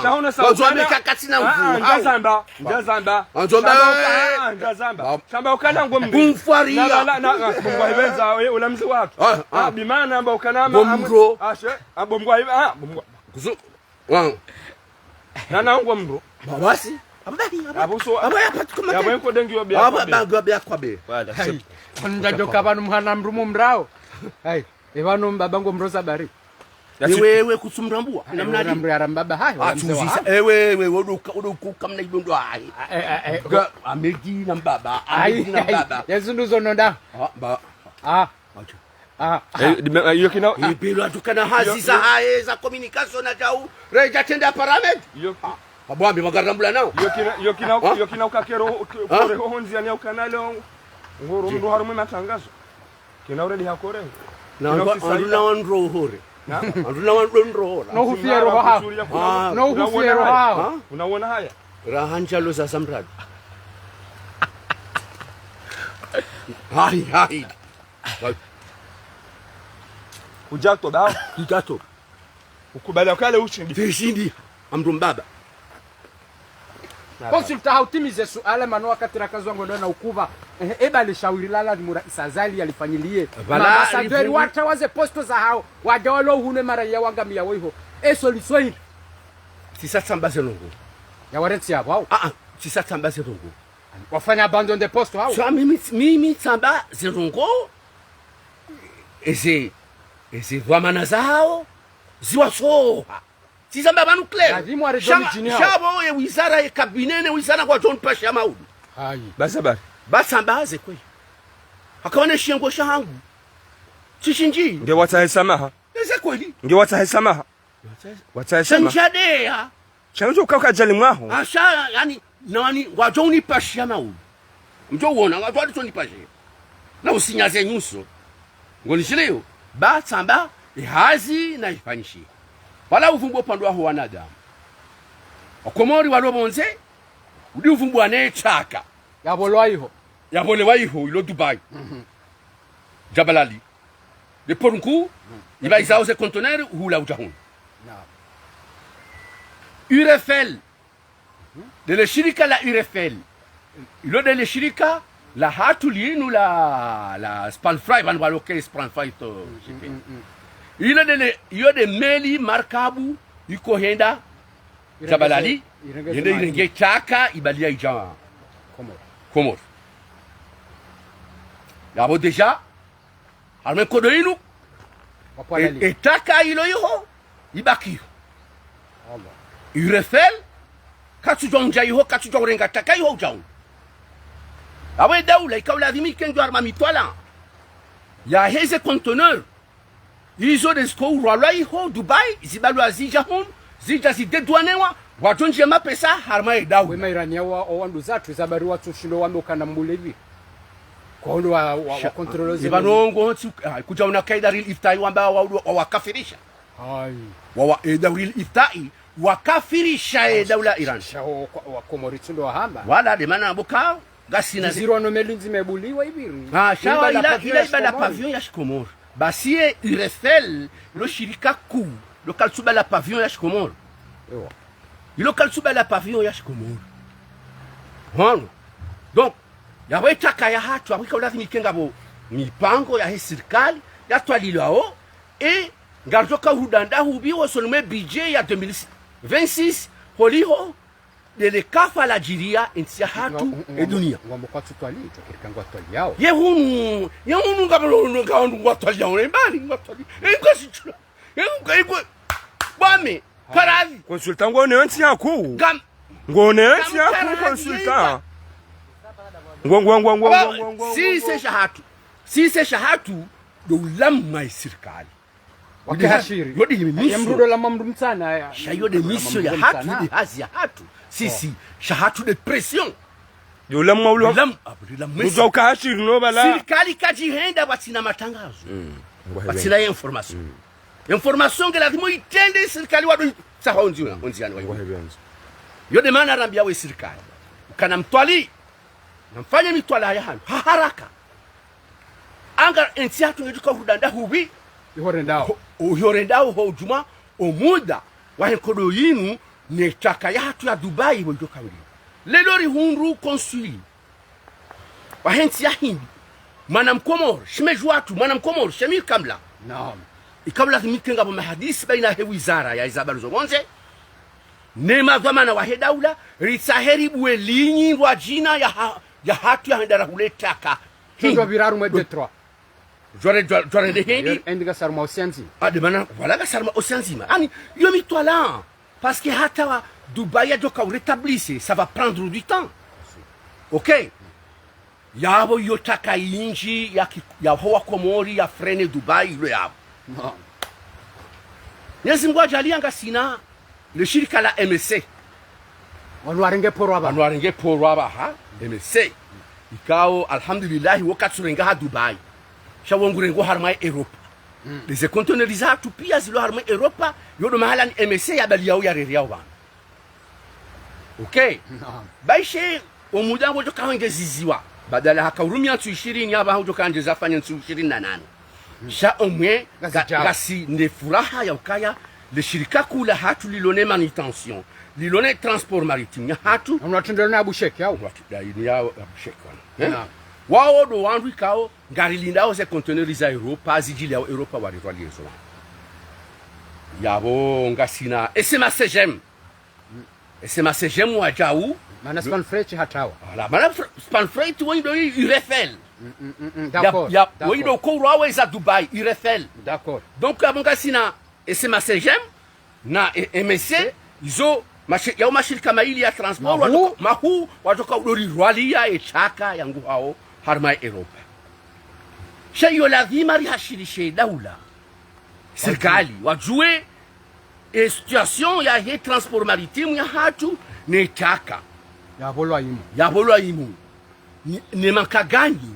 Shahona sa wandzo meka katsina nguvu. Ndja zamba. Ndja zamba. Wandzo mba. Ndja zamba. Shamba ukana ngomdru. Bumfwaria. Na, na, na, na, bumfwa ibenza, eh, ula mzi watu. Ah, ah. Ah, bimana amba ukana ma. Bomdro. Ah, she. Ah, bumfwa ibe-, ah, bumfwa. Kuzu. Wangu. Na, na ngomdru. Babasi. Abadi, abadi. Abuso. Abadi, apati kuma. Yabo enko dengi yo bia. Abadi, abadi, abadi, abadi. Wala. Hayi. Ndja djoka banu mhana mdru mumrao. Hayi. Ebanu mbaba ngomroza bari. Ewe, ewe, kutsumrambua. Namna mdru ya rambaba, hayi, wala mze wa. Atuzisa, ewe, ewe, woduka, woduka, kamna idondo, hayi. Eh, eh, eh, ga, amegi na mbaba, amegi na mbaba. Yesu nduzo nonda. Ah, ba. Ah. Acha. Ah. Eh, di-, eh, yo kina, eh, Belu atukana hazi za haye, za communication na djau. Redja tenda paramètre. Yo. Ah. Abwambi magarambula nao. Yo kina, yo kina, yo kina ukakero, kore ho honzi ya ni ukana leo. Ngoro mdru harumwe matangazo. Kina uredi hakore. Na ndo, ndo na wandro hore. Na? Ndo na wandro hore. No hufiero ha. Ah. No hufiero ha. Ha? Unaona haya? Raha ndjalo za samradi. Hayi, hayi. Hayi. Kujato ba. Kujato. Ukubali ukale ushindi. Tishindi. Amdru mbaba. Consultant, hautimize suala, mana wakati rakazwa ngondo na ukuva. Eh, eba le shawiri lala ni mura Isa Azali yalifanyiliye. Voilà, ma ambassadeur wata waze poste za hao. Wadja walo hune mara ya wangamiya woiho. E solution hindri? Tsisa tsamba ze ndrongo. Ya warentsi ya wao. Ah, ah, tsisa tsamba ze ndrongo. Wafanya abandon de poste hao. Sa mimi, mimi tsamba ze ndrongo. Eze, eze dhwamana za hao. Ziwasoha. Tsizamba pvanu clair. Lazima waredjo midjini hao. Sha-, shapvo ye wizara ye cabinet ne wizara ngwadjo nipasha maudu. Hayi. Basa bari. Basa mbaze kweli. Hakawane shengo shahangu. Tsishindji. Nge watsahe samaha. Eze kweli. Nge watsahe samaha. Watsahe. Watsahe samaha. Shandjadeya. Shandjo uka ukadjali mwaho. Asha, yani, na wani, ngwadjo unipasha maudu. Mdjo uona, ngwadjo wali tsonipashe. Na usinyaze nyuso. Ngonishiliyo, ba tsamba, ihazi na ifanyishiha. Pvala uvumbu upande waho wanadamu. Wakomori walo pvondze, udi uvumbu wane tsaka. Yapvolwa iho. Yapvolewa iho, ilo Dubai. Mhm. Jabal Ali. Le port nkuu, iba izao ze conteneur, uhula udja hunu. Naam. U R F L. Ndele shirika la U R F L. Ilo ndele shirika la hatru linu la, la Span Fry, pvanu pvaloke Span Fry to, mm, mm, mm. Ilo ndele, iyo nde meli markabu, iko henda, irenge Jabal Ali, ze, irenge ze yende mali. Irenge tsaka, ibaliya idja. Komori. Komori. Yapvo déjà, harumwe nkodo inu, e, e tsaka ilo iho, ibakiyo. Allah. U R F L, katsudjwa undja iho, katsudjwa urenga tsaka iho udja unu. Awe daula, ika uladhimike ndjo harumwa mitwalaa. Yaheze conteneur. Izo nde ziko urwalwa iho, Dubai, zibalwa zidja hunu, zidja zidedwanewa, wadjo ndjia mapesa, harumwa ye daula. We ma Iraniens wa, o wanduzatru, zabari watsushindo wambe ukana mbulipvi. Kondo wa, wa, wa contrôler ze. Iba nongo, tsi, ah, kudja una kaida ril iftai wamba wa, wa, wa, wakafirisha. Hayi. Wa, wa, e, daula ril iftai, wakafirisha, e, daula Iran. Sha, wa, wa Komori tsundo wahamba. Wala, nde mana mboka, ngasina. Zirwa no meli ndzima ibuliwa ibiri. Ah, sha wa ila, ila iba la pavillon ya Shikomori. Basi ye U R F L, lo shirika kuu, lo kalitsubala pavillon ya Shikomori. Ewa. Ilo kalitsubala pavillon ya Shikomori. Hono. Donc, yapvo e tsaka yahatru, yapvo ika uladhimike ngapvo mipango yahe sirikali, yatwalilwao, e ngaridjo ka uhudandahu pvi wosoni mwe budget ya deux mille vingt-six, holiho, ndele kafa ladjiriya entsi yahatru, e dunia. Ngwambo kwatsutwali, tokirika ngwatwaliyao. Ye hunu, ye hunu ngapvo lo, lo, nga hunu ngwatwaliyao, e mbali ngwatwali, e ngwasitsula, e ngwa, e ngwa, bwame, paradhi. Consultant ngone entsi yaku. Ngam-, ngone entsi yaku, consultant. Ngwa, ngwa, ngwa. Si se shahatru. Si se shahatru, ndo ulamu mwa sirikali. Wakahashiri. Yo nde mission. Ye mdru ndo la mamdru mtsana, ya. Sha yo nde mission yahatru, nde hazi yahatru. Si, si, shahatru nde pression. Yo la mwa ulo. Lam, ah, lam. Mdru ukahashiri no bala. Sirikali kadjihenda pvatsina matangazo. Mm. Pvatsina information. Mm. Information nge lazima itrende, sirikali wado saha ondziwa, ondziani wa. Wahebenzo. Yo nde mana rambia we sirikali. Ukana mtwalii, namfanye mitwalaa yahanyu ha haraka. Anga entsi yahatru ngedjo ka hudanda hupvi. Iho rendao. Ho, iho rendao ho djumwa, omuda wahe nkodo yinu, ne traka yahatru ya Dubai, bo idjo ka uli. Leo rihundru consul wahe ntsi ya Hindi, mwana Mkomori, shemedji wahatru, mwana Mkomori, shemir kamla. Naam. Ikao lazima ike ngapvo mahadisi baina he wizara ya izabalu zo pvondze ne madhwamana wahe daula, ritsahe ribuwe linyi ndrwadjina ya ha, yahatru ya henda rahule traka. Tondro Hindi. Biraru mwe détroit. Djware, djware, djware nde Hindi. Yo, endi ngasaruma océan ndzima. Ah, nde mana, voilà, ngasaruma océan ndzima. Yaani, yo mitwalaa. Parce que hata wa Dubai yadjo ka urétablir, ça va prendre du temps. Ok. Yapvo yo traka yindji ya ki, ya ho wa Komori ya freiner Dubai, ilo yapvo. Non. Mwenyezi Mungu adjaaliya ngasina le shirika la M S C. Wanu warenge poro apvaha. Wanu warenge poro apvaha, M S C. Ikao, alhamdulillahi, wo katsurenga ha Dubai. Sha wo ngurengo harumwa Europa. Mm. Leze conteneurs zahatru pia zilo harumwa Europa, yo ndo mahala ni M S C yabaliyao yarereyao pvanu. Ok. Naam. Baishe, omuda ngudjo ka wongeziziwa. Badala haka urumia ntsu ishirini, apvaha udjo ka ndjeza fanya ntsu ishirini na nane. Sha omwe, nga, ngazidjao. Ngasi ne furaha ya ukaya, le shirika kuu lahatru lilo ne manutention, lilo ne transport maritime yahatru. Mna tundelo na Abushek, yao? Mna tu-, ya, ya Abushek, wana. Eh? Naam. Wao ndo wandru ikao, ngarilindao ze conteneurs za Europa, zidjiliao Europa warirwaliye zo. Yapvo ngasina, ese ma C G M. Ese ma C G M wadjau. Mana Span Freight hatrawa. Voilà, mana fr-, Span Freight wo ndo i, i refel. Mm, mm, mm, mm. Ya, d'accord, ya, d'accord. Wo ndo kourwa we za Dubai, i refel. D'accord. Donc, apvo ngasina, ese ma C G M, na, e, M S C, eh? Izo, mashi-, yao mashirika mayili ya transport, mahuu. Wadjo ka, mahuu, wadjo ka udjo rirwaliya ye traka yangu hao, harumwa Europa. Sha yo lazima rihashirishe daula. Sirikali, wadjuwe, e situation yahe transport maritime yahatru, ne traka. Yapvolwa imu. Yapvolwa imu. Ni, ne manka gani?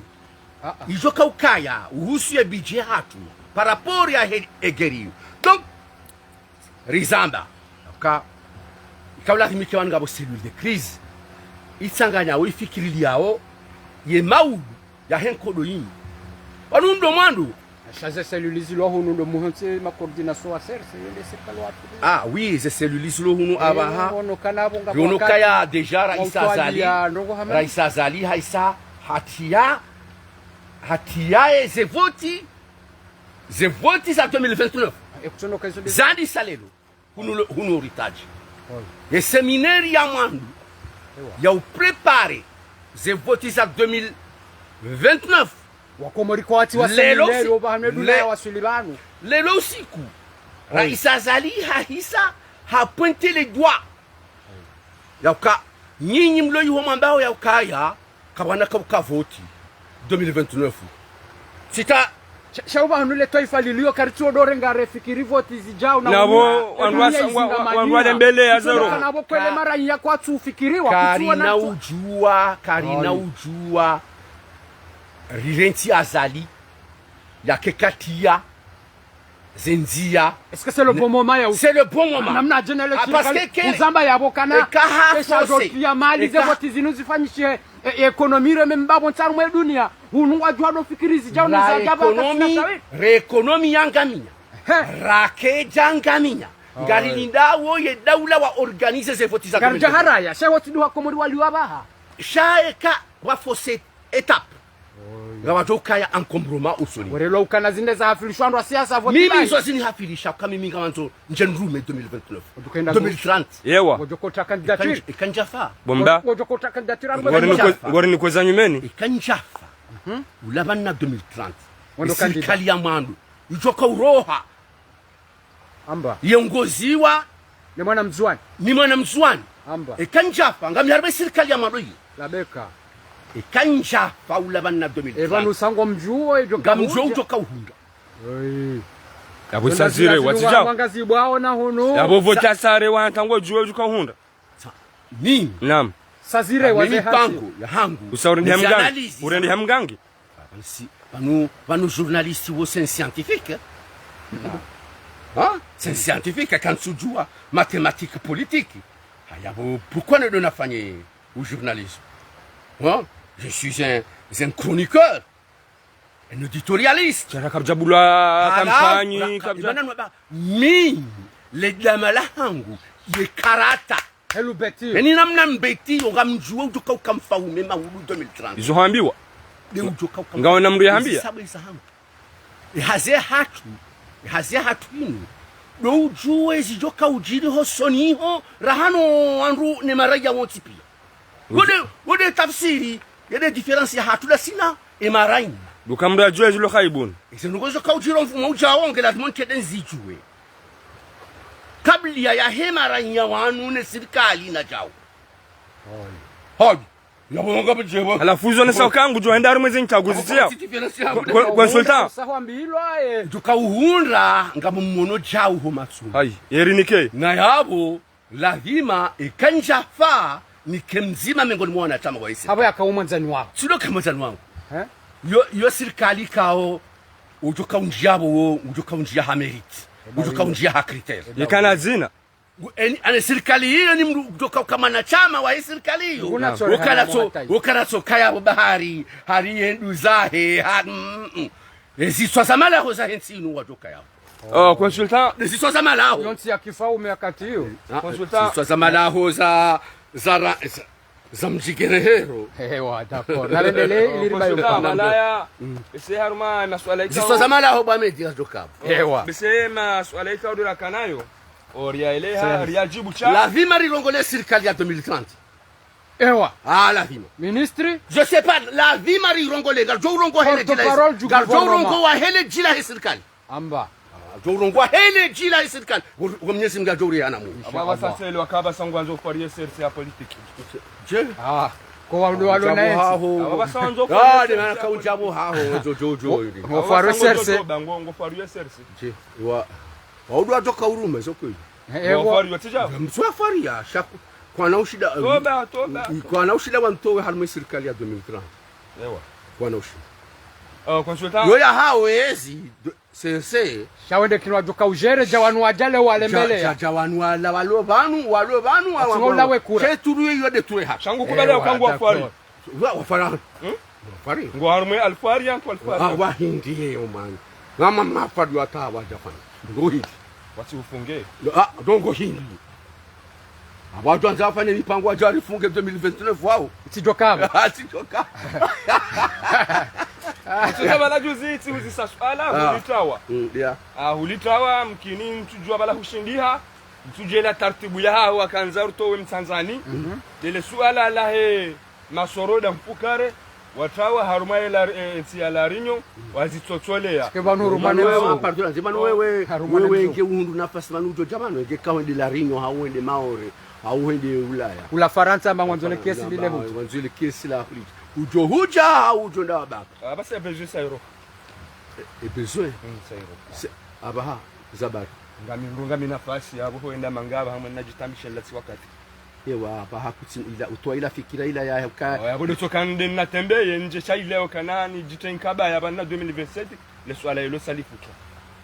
Ah, ah. Idjo ka ukaya, uhusu ye budget yahatru, par rapport yahe egeri. Donc, rizamba, ka, ikao lazima ike wanu ngapvo cellule de crise. Itsanganya wo ifikiriliyao, ye maudu, yahe nkodo yinu. Wanu ndo mwando. Sha ze cellule zilo hunu ndo muhantsi ma coordination wa C R C, yende sirikali wa. Ah, oui, ze cellule zilo hunu apvaha. Eh, ono kana apvo nga ono kaya déjà Raïs Azali. Rais Azali haisa, hatia, hatia ye ze voti, ze voti za deux mille vingt-neuf. Eh, kutono ka izo de- Zandisa lelo. Hunu le, hunu uritadji. Oyi. Ye séminaire ya mwando. Ewa. Ya upréparer ze voti za deux mille vingt-neuf. Wakomori kwatsi wa lelo séminaire, usi-, opvaha ne duna le-, ya waswili pvanu. Lelo usiku. Oyi. Raïs Azali hahisa, ha pointer le doigt. Ya uka, nyinyi mlo iho mwambao ya ukaya, kapvwana ka uka voti deux mille vingt-neuf. Sita. Sha, sha opvahanu le twaifa lilio karitsuo ndo renga refikiri voti zidjao na napvo, unia, wandru wa, wandru wa, wandru wa lembele ya zero. Kana apvo kwele mara ya kwatsu fikiriwa, karina udjuwa, karina udjuwa. Rirentsi Azali, yake katia, ze ndzia. Est-ce que c'est le bon moment ya u-, c'est le bon moment. Namna djene le shirika, parce que uzamba yapvo kana, eka ha force, eka ya mali ze voti zinu zifanyishe, e, e, économie re memba pvo ntsaru mwe dunia. Hunu ngwadjuwa ndo fikiri zidjao ne za djaba. Économie, re économie yangaminya. He. Rake djangaminya. Ngarilinda wo ye daula wa organiser ze voti za. Ngaridja haraya, she voti ndo wa Komori waliwa pvaha. Sha eka wa forcer étape. Oyi. Ngapvadjo kaya encombrement usoni. Werelwa ukana zinde za hafilishwa ndo wa siasa voti. Mimi izo zini hafilisha, ka mimi ngamandzo ndje nrume deux mille vingt-neuf. Deux mille trente. Ewa. Ngodjo kota candidature. Eka ndj-, eka ndjafa. Bomba. Ngodjo kota candidature. Ngori niko-, ngori nikoza nyumeni. Eka ndjafa. Mhm. Ulapvana deux mille trente. Wendo candidat. Sirikali ya mwando. Idjo ka uroha. Amba. Yongoziwa. Ni mwana Mndzuwani. Ni mwana Mndzuwani. Amba. Eka ndjafa, ngami harumwa sirikali ya mwando yi. Labeka. Eka ndjafa ulapvana deux mille trente. Epvanu sa ngomdjuwo, idjo ka uhundra. Ngamdjuwo udjo ka uhundra. Oyi. Yapvo sa zire, watsi djao. Mwangazi bwawo na hunu. Yapvo voti sa-, sa re wa ntsango djuwe udjo ka uhundra. Sa-, mimi. Naam. Sa zire, mimi waze hasi. Mipango yahangu. Usa urendi ha mgangi. Urendi ha mgangi. Pvanu si, pvanu, pvanu journaliste wo sen scientifique, eh? Na. Hein? C'est un scientifique, akana ujuzi wa mathématiques politiques. Haya bo, pourquoi ne, ne nafanye u journalisme? Hein? Je suis un, un chroniqueur, un éditorialiste. Sha kapvadja bulwa kampanyi, kapvadja. Imana nwamba, mi, le dama lahangu, ye karata. Helu beti. Eni namna mbeti, yo ngamdjuwe udjoka uka mfaume maudu deux mille trente. Izo hambiwa. De udjoka uka. Ngawona mndru yahambia? Izi sabu iza hangu. Ehazi yahatru, ehazi yahatru inu. Do udjuwe zidjoka udjiri hosoni ho, rahana wandru ne maraya wontsi pia. Wode, wode tafsiri, yede différence yahatru na sina, e maraya. Duka mndru yadjuwe zilo khaibuni. Eze ndrongoo zoka udjiri mfumo udjao nge lazima ntende nzidjuwe. Kabla ya, yahe maraya wanu ne sirikali nadjao. Hoi. Hoi. Halafu izo nesa uka ngudjo henda harumwa ezi ntsaguzi tsiya. Ko-, ko-, consultant. Djuka uhundra, ngamumwono djau ho matso. Hayi, yeri nike. Na yapvo, lazima, eka ndjafa, nike mdzima mengoni mwa wanashama wa ise. Apvo yaka umwandzani waho. Tsi ndo ka mwandzani wangu. Eh? Yo, yo sirikali kao, udjoka undjia apvo wo, udjoka undjia ha mérite. Udjoka undjia ha critère. Yekana dzina. Ngu-, eni, ane sirikali iyo ni mndru udjoka uka mwanashama wa sirikali iyo. Ukana tso, ukana tso kaya apvo bahari, hari yendru zahe, ha, mm, mm. Eziswa za malaho zahe ntsi inu wadjoka yapvo. Oh, consultant. Eziswa za malaho. Yontsi ya kifaume wakati iyo. Ah, consultant. Eziswa za malaho za, za ra-, za, za mdjigerehero. Ewa, d'accord. Narendele, ili ribayo. Consultant, malaya. Ese harumwa maswala ikao. Eziswa za malaho bwa medi yadjoka apvo. Ewa. Bese maswala ikao ndo rakanayo. O riyaeleha, riyajibu sha. Lazima rirongole sirikali ya deux mille trente. Ewa. Ah, lazima. Ministre? Je sais pas, lazima rirongole, ngaridjo urongoa hele djila. Porte-parole du gouvernement. Ngaridjo urongoa hele djila he sirikali. Amba. Ngaridjo urongoa hele djila he sirikali. Wo, wo Mwenyezi Mungu adjo urihana mu. Inshallah. Apvo pvasa tselo wakaba sangu wandzo kufariye serse ya politique. Je? Ah, ko wa ndo walo na yentsi. Apvo pvasa wandzo kufariye serse ya politique. Ah, de mana ka udjabo haho, djo, djo, djo. Ngo fariye serse. Ngo, ngo fariye serse. Je, wa. Waudu wadjoka uruma, zo kweli. Eh, eh, wa-, wafari watija? Mtsu wafari ya, shaku. Kwana ushida, toba, toba. Kwana ushida wa mtowe harumwa sirikali ya deux mille trente. Ewa. Kwana ushida. Euh, consultant. Yo ya hawo ezi, de, sense. Sha wende kinu wadjoka ujere, dja wanu wadjale walembele ya. Dja, dja, dja wanu wala, walo pvanu, walo pvanu, wa, wa, wa. Atsi ula we kura. She turu yo de ture ha. Sha ngu kubali ya uka ngwa fari. Wa, wa fari. Hmm? Wa fari. Ngo harumwa alfari, yangu alfari. Ah, wa hindi ye, o mwana. Ngama mafari wata wadja fanya. Ngo hindi. Watsi ufunge. Ah, dongo hindi. Apvo wadjo andza wafanye mipango wadja warifunge deux mille vingt-neuf wao. Itsidjoka. Ah, itsidjoka. Itsidjoka bala juzi, itsi uzisa suala, ah, hulitawa. Mm, yeah. Ah, hulitawa, mkini mtsudjua bala hushindiha. Mtsudjua ila tartibu yahaho wakandza rutowe mtsandzani. Mhm. Lele suala lahe masoroda mfukare, watawa harumwa ela, eh, ntsi ya La Réunion, wazitsotsolea. Sike pvanu harumwa ne mzungu. Pardon, nze pvanu wewe, harumwa ne mzungu. Wewe nge uhundru nafasi pvanu udjo dja pvanu, nge ka wende La Réunion, hau wende Maore, hau wende Ulaya. Ula Farantsa amba ngwandzo le kesi lile hudja. Ngwandzo le kesi la hudja. Udjo hudja, hau udjo nda wabaka. Ah, basi ya besoin sa euro. E, e besoin. Mm, sa euro. Se, apvaha, zabari. Ngami, ngami nafasi, apvo ho enda mangaba, hamwe nadjitambishe latsi wakati. Ewa, apvaha kutsi ila, utowa ila fikira ila ya, ya uka. Oya, bodo tsoka nde natembeye, ndje sha ile okana, nidjitenkaba ya pvanu deux mille vingt-sept, le suala ilo salifutwa.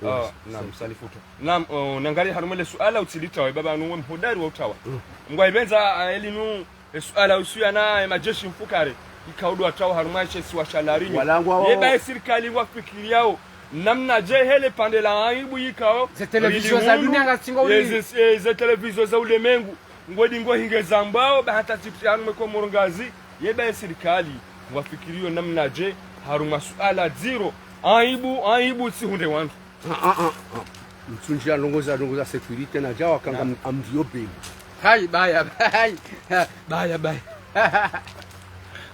Ewa, ah, naam, salifutwa. Naam, oh, nangari harumwa le suala utsilitawe, baba nuwe mhodari wa utawa. Mm. Ngwa ipvendza, ah, elinu, e suala uhusiana, e majeshi mfukare, ikao ndo watawa harumwa she isiwa sha La Réunion. Walangwa wao. Yeba e sirikali ngwafikiriyao namnadje hele pvandze la aibu ikao. Ze televizio za dunia ngazitsingo uli. Ye ze, ze televizio za ulemengu. Ngodi ngo hinge zambwao, ba hata tsi pia harumwa Komoro ngazi. Yeba e sirikali ngwafikiriyo namnadje harumwa suala dziro. Aibu, aibu tsihundre wandru. Ah, ah, ah, ah. Mtsundji ya ndrongoo za, ndrongoo za sécurité na djawa kanga am-, amdiyo beli. Hayi, baya, hayi. Baya, baya.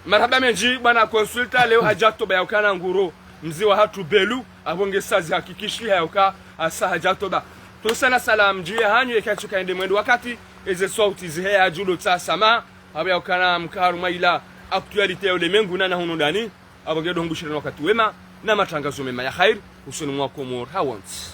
Marahaba mendji, bwana consultant, leo hadja toba ya ukana nguro. Mzi wa hatru belu, apvo nge sazi hakikishiha ya uka, asa hadja toba. Tosana salam, djuu ya hanyu, yeka tsuka ende mwendo wakati, eze sauti zihe ya djulo tsa sama, apvo ya ukana mkaru maila, actualité ya ulemengu na na hunu ndani, apvo nge dongo shirani wakati wema, na matangazo mema ya khair, usoni mwa Komoro, hawontsi.